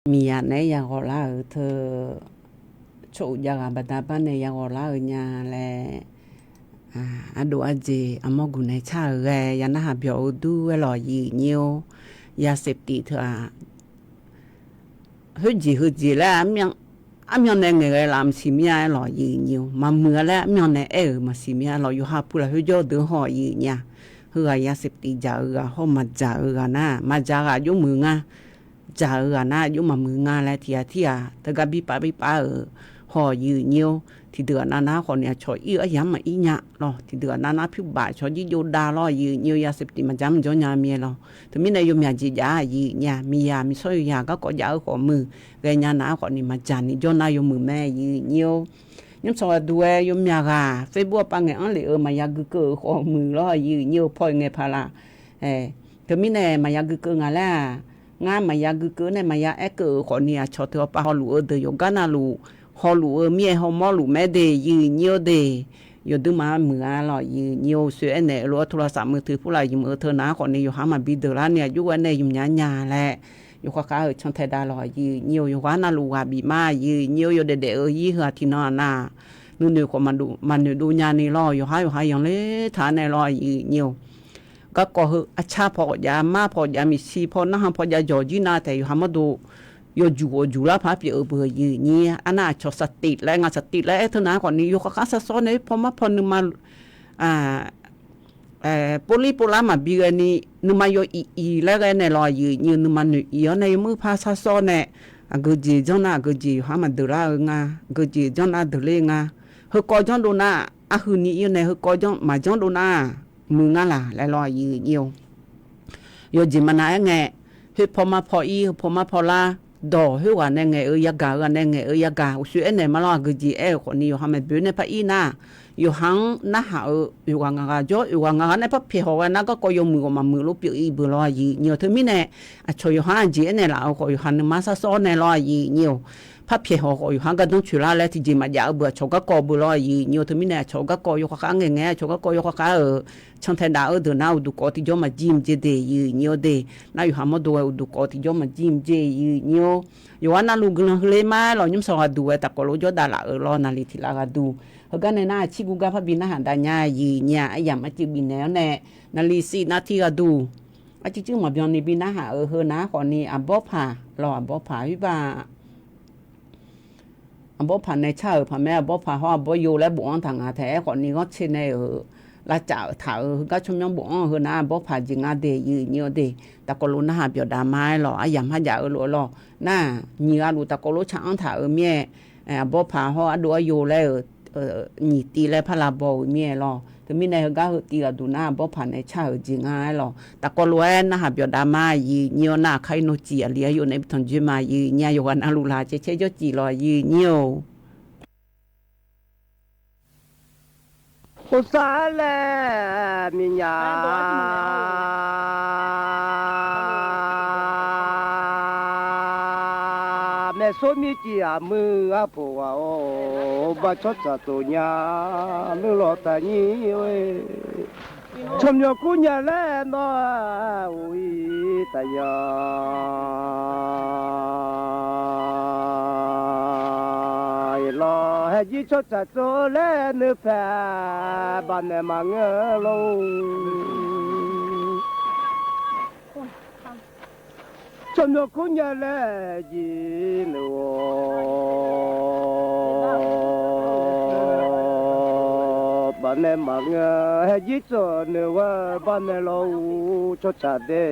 Miqyaer naeq-aer yaghawq lar-euq teu, tsawr-eu jav ghaq baqda bar nae yaghawq lar-eu nya laer, ardov arjeq armawr guq nae car-euq ghae ya narhaq byawq-eu dur-aer lawq yiq nyir-or. Yaseftif teu-aq, khoerjeq heujeq laer armyan nae ngaeqghae laf maqsiq mir-a aer lawq yiq nyir-or. Maqmuiq-a laer armyan nae aer-euq maqsiq mir-a lawq. Yawqha pu lafkhoer jawr-eu deuq-anr haw yiq nyir-a. Heughaq yaseftif dzaq-eu ghaq hawr maqdzaq-eu ghaq nar, maqdzaq ghaq aqjox muiq nga. Dzaq-eu ghaq nar aqjox maqmuiq nga laer tiq ghaq tirghaq teugar birpav birpav-euq haw yiq nyir-or. Tiqdeuq ghaq nav nav khawf ni aqcawq ir-eu aryamq maqir nya lawq. Tiqdeuq ghaq nav nav pyur baf cawq jirjov dav lawr yiq nyir-or. Yaseftif maqdzaq maqjawr nya mir-aer lawq. Teumirnae yawmyaq jeq jav-a yiq nyir-a. Miqyaq miqsawr yawqyaq garkawv jav-eu khawf muiq ghae nya nav khawf ni maqdzaq ni jawr nar yawmuiq mae yiq nyir-or. Nymrsanq ghaq duq-aer yawmyaq ghaq Facebook-anr pav ngaeq-anr lef-euq maqya gui keuv-euq khawf muiq lawr yiq nyir-or. Paw-iq ngaeq paq laf. Teumirnae maqya gui keuv nga laer-aq, ngar maqya gui keuv nae maqya aer keuv-euq khawf ni aqcawq teu-awr pav hawluf-eu deuq yawqgar navluf hawluf-eu mir-aer hawmawr luf mae de yiq nyir-or de. Yawduir maqmuiq-a lawq yiq nyir-or. Uqshoe aernaeq-eu lof-aer โทรศัพท์มือถือ purlaf yamq-eu teu nav khawf ni yawqha maqbi deuq lar ni aqjox ghae nae yamq nya nya laer yawkhav khav-euq cantae dav lawq yiq nyir-or. Yawqghaq navluf ghaq bif ma yiq nyir-or. Yawdaef daef-eu ir heu-aq tiqnan-aq nav nuinoeq khawf maqnoeq dov nya ni lawr. Yawqhar yawqha yanqler taq-a nae lawr yiq nyir-or. Garkawv heu arcar paw khawf jav, mar paw jav, miqshi paw narhan paw jav jawq jir nav taef yawqha mawrdo yawjuq ghawqjuq lar paq-aer pyeuf-eu beuq yiq nyir-a. Arnar aqcawq saqtif laer nga, saqtif laer aer teu nav khawf ni yawkhav khav sar sawr nae paw mar paw nuima povlir povlar maqbi ghae ni nuima yaw iq iq laer ghae nae lawq yiq nyir-or. Nuima noeq iq-awr nae yawmuir par sar sawr nae aqgeujeq janr nar aqgeujeq yawqha maqdeuq lar-eu nga, aqgeujeq janr nar deuq ler nga. Heukawv janrdov nar arhuini ir-awr nae heukawv maqjanrdov nar muiq nga laq laer lawr yiq nyir-or. Yawjeq maqnav-aer ngae, khoer paw mar paw ir, heu paw mar paw lar, dawq khoerghaq nae ngaeq-eu yagaq, heughaq nae ngaeq-eu yagaq, uqshoe aernaeq ma lawr. Aqgeujeq aer-euq khawf ni yawqha maeqboeq nae par ir nar, yawqha-anr narhaq-euq oeq ghaq ngaq ghaq jawr, oeq ghaq ngaq ghaq nae par pyaeq hawq ghae nar garkawv yawmuiq ghawq maqmuiq lof pyeuf ir beuq lawr yiq nyir-or. Teumirnae aqcawq yawqha-anr jeq aernaeq laf-euq khawf yawqha nuima sar sawr nae lawr yiq nyir-or. Par pyaeq hawq khawf yawqha gardanr coeq lar laer tiqjeq maqjav-eu beuq aqcawq garkawv beuq lawr yiq nyir-or. Teumirnae aqcawq garkawv yawkhav khav ngaeq ngae, aqcawq garkawv yawkhav khav-euq cantae daf-eu deuq nar uqduq kawv tiqjawr maqjir mqjeq de yiq nyir-or de. Nar yawqha mawrdo ghae uqduq kawv tiqjawr maqjir mqjeq yiq nyir-or. Yawqghaq navluf guiqlanq heuler ma-aer lawq. Nymrsanq ghaq duq-aer taqkawv lof jawr dav laf-euq lawr naqli tiq laf ghaq duq. Heugar nae nar aqcir guvgar parbi narhaq dav nya yiq nyir-a. Aryamq arcuiv bifnaeq-awr nae naqli siq nav tiq ghaq duq. Arcuiv cuiv maqbyan ni bi narhaq-euq heu nav-aer khawf ni aqbawr paq lawq, aqbawr paq khoer ba aqbawr paq nae car-euq paq mae. Aqbawr paq hawr aqbawr yo laer bofanr taq nga taef-aer khawf ni ghanrcae nae-euq lavcaf-euq taq-euq heugar tsawrmyanr bofanr-eu heu nar aqbawr paq jeq nga de yiq nyir-or de. Taqkawv lof narhaq byawqdav ma-aer lawq. Aryamq harjaf-eu lof-aer lawq. Nar nyiq ghaq luf taqkawv lof tsaq-anr taq-euq mir-aer, aqbawr paq hawr ardov aryo laer-euq nyiq tiv laer par lav baw-euq mir-aer lawq. Teumirnae heugar heu tiv ghaq duq nar aqbawr paq nae car-euq jeq nga-aer lawq. Taqkawv lof-aer narhaq byawqdav ma yiq nyir-or. Nar aqkar ir nawr ciq aqli-aer yov nae bi tanqjoer ma yiq nyir-a. Yawqghaq navluf laf cae cae jawr ciq lawq yiq nyir-or. Khof sar laer miqnya maeqsor mirciv aqmuiq arpoq ghaq-or, baqcawq tsaq tov nya nuir lawq taqnyir-or. Tsawrmyanr kur nya laer nawr-aq uq-ir taqya. Lawq haejir tsawrtsaq tsov laer nuir paeq baqnaeq maqngeur lor. Tsawrmyanr kur nya laer jir nuir-or, baqnaeq maqngeur haejir tsov nuir-aer baqnaeq lawr-or tsawrtsaq de.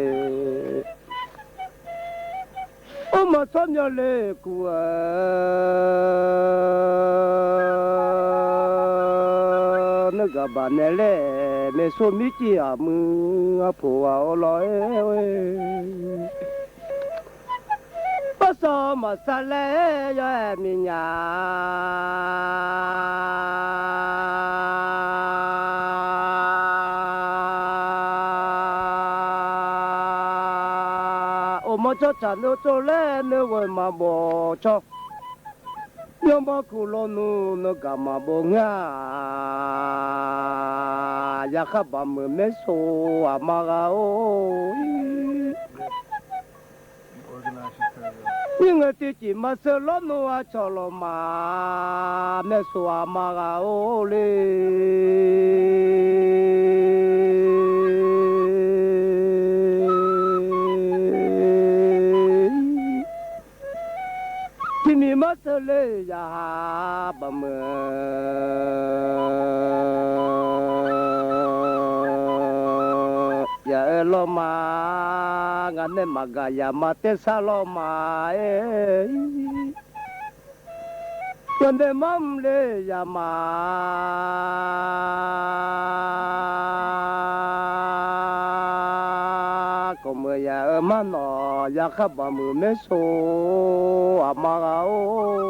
Or, maqtsawr myawq le kuv-eu nuir gaq baqnaeq laer maeqsor mirciv aqmuiq arpoq ghaq-or lawq-aer. Barsar maqsar laer yawr-aer miqnya Or, mawr tsawrtsaq nuir tsov laer nuir ghoe maqbof cawr. Yawmawr kuv lawr nmr nuir gaq maqbof ngeur-aq. Yaqkhar baqmuiq maer so aqma gha-or. Tirngae tiqjeq maqseuv lawrnu aqcawq lawqma, maershof aqma ghaq-or le. Tiqmiq maqseuv le yaqha baqmuiq yaq-eu lawrma, ngaq nae maqgaq yaq ma tersar lawrma-aer, yawdaef marmr le yaq ma. Kawqmuiq yaq-eu marnawq yaqkhar baqmuiq maershof aqma ghaq-or.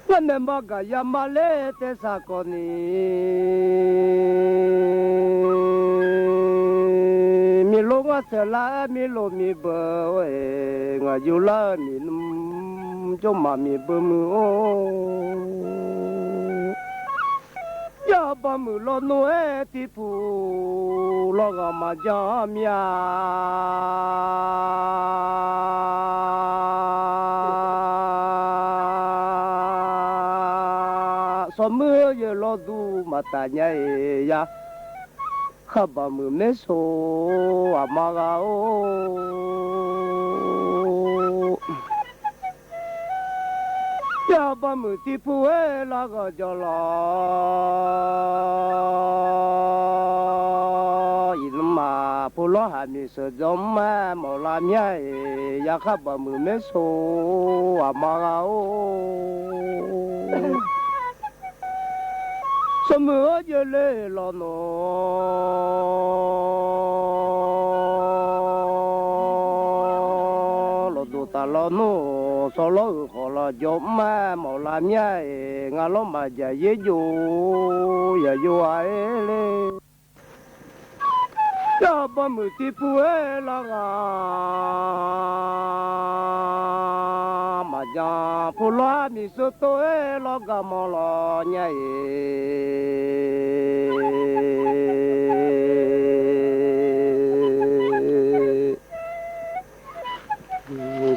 Ngar nae maqgaq yaq ma ler tersar kawv ni, miqlof ngar saeqlar-aer miqlof miqbeuq-or-eq, ngaq yurlar-eu miqnmr jawrmaf miqbeuq muiq-or. Yar baqmuiq lawnmr-aer tiqpuq lawrghaq maqjan mir-a. Sawqmuir-eu yaeq lawduq maqtaf nya-iq ya, khar baqmuiq maershof aqma ghaq-or. Yar baqmuiq tiqpuq-aer larghaq jawr lawq. Iqnmr maq pu lawr haq miq sheuq dzawr mr-aer mawf lar mya-iq, yaqkhar baqmuiq maershof aqma ghaq-or. Sawqmuiq-anr jeuqle lawnmr lawqduq taf lawnmr, sawrlawr-euq khawf laf jawr mr-aer mawf lar mya-iq, ngar lawr maqjaq yaer jov yaq yov-a-aer le. Yar baqmuiq tiqpuq-aer larghaq maqjan pu lawr-aer miq sheuq tov-aer lawrgaq mawf lawq nya-iq.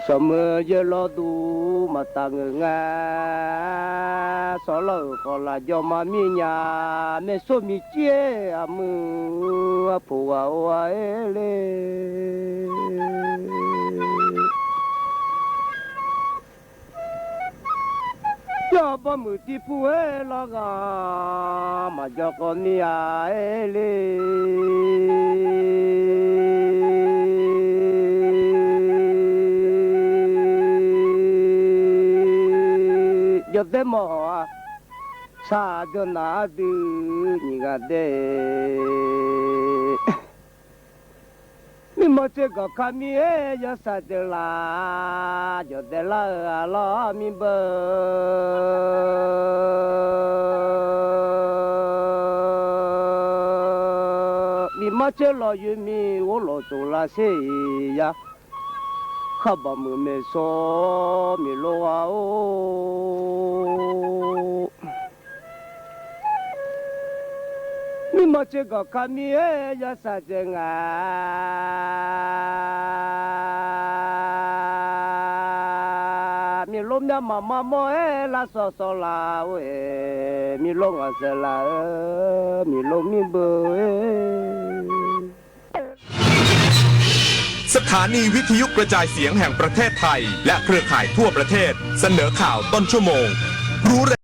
Sawqmuiq yaeq lawduq maqtaf ngeur nga. Sawrlawr-euq khawf laf jawr ma mir nya. Maersor miqcir-aer aqmuiq arpoq ghaq-or-a-aer le. Yar baqmuiq tiqpuq-aer larghaq maqjan khawf ni-a-aer le. Jawrdaer mawf-awq-a, sar jawr nar ardui nyiq ghaq dae. Mirma tser gaq kar mir-aer yawshaef dzaeq laf, jawrdaer lar-euq aqlawr mir beu. Mirma tser lawq yoer mir ghor lawq tsov lar sher-iq ya. Khar baqmuiq maeqshawr miqlor ghaq-or. Mirma tser gaq kar mir-aer yawshaef dzaeq nga. Miqlor myavmaf maqmawr-aer lavsawq sawq laf-or-eq, miqlor ngaq saeqlaf-eu miqlor mir beu-e. สถานีวิทยุกระจายเสียงแห่งประเทศไทย และเครือข่ายทั่วประเทศ เสนอข่าวต้นชั่วโมง รู้เร็ว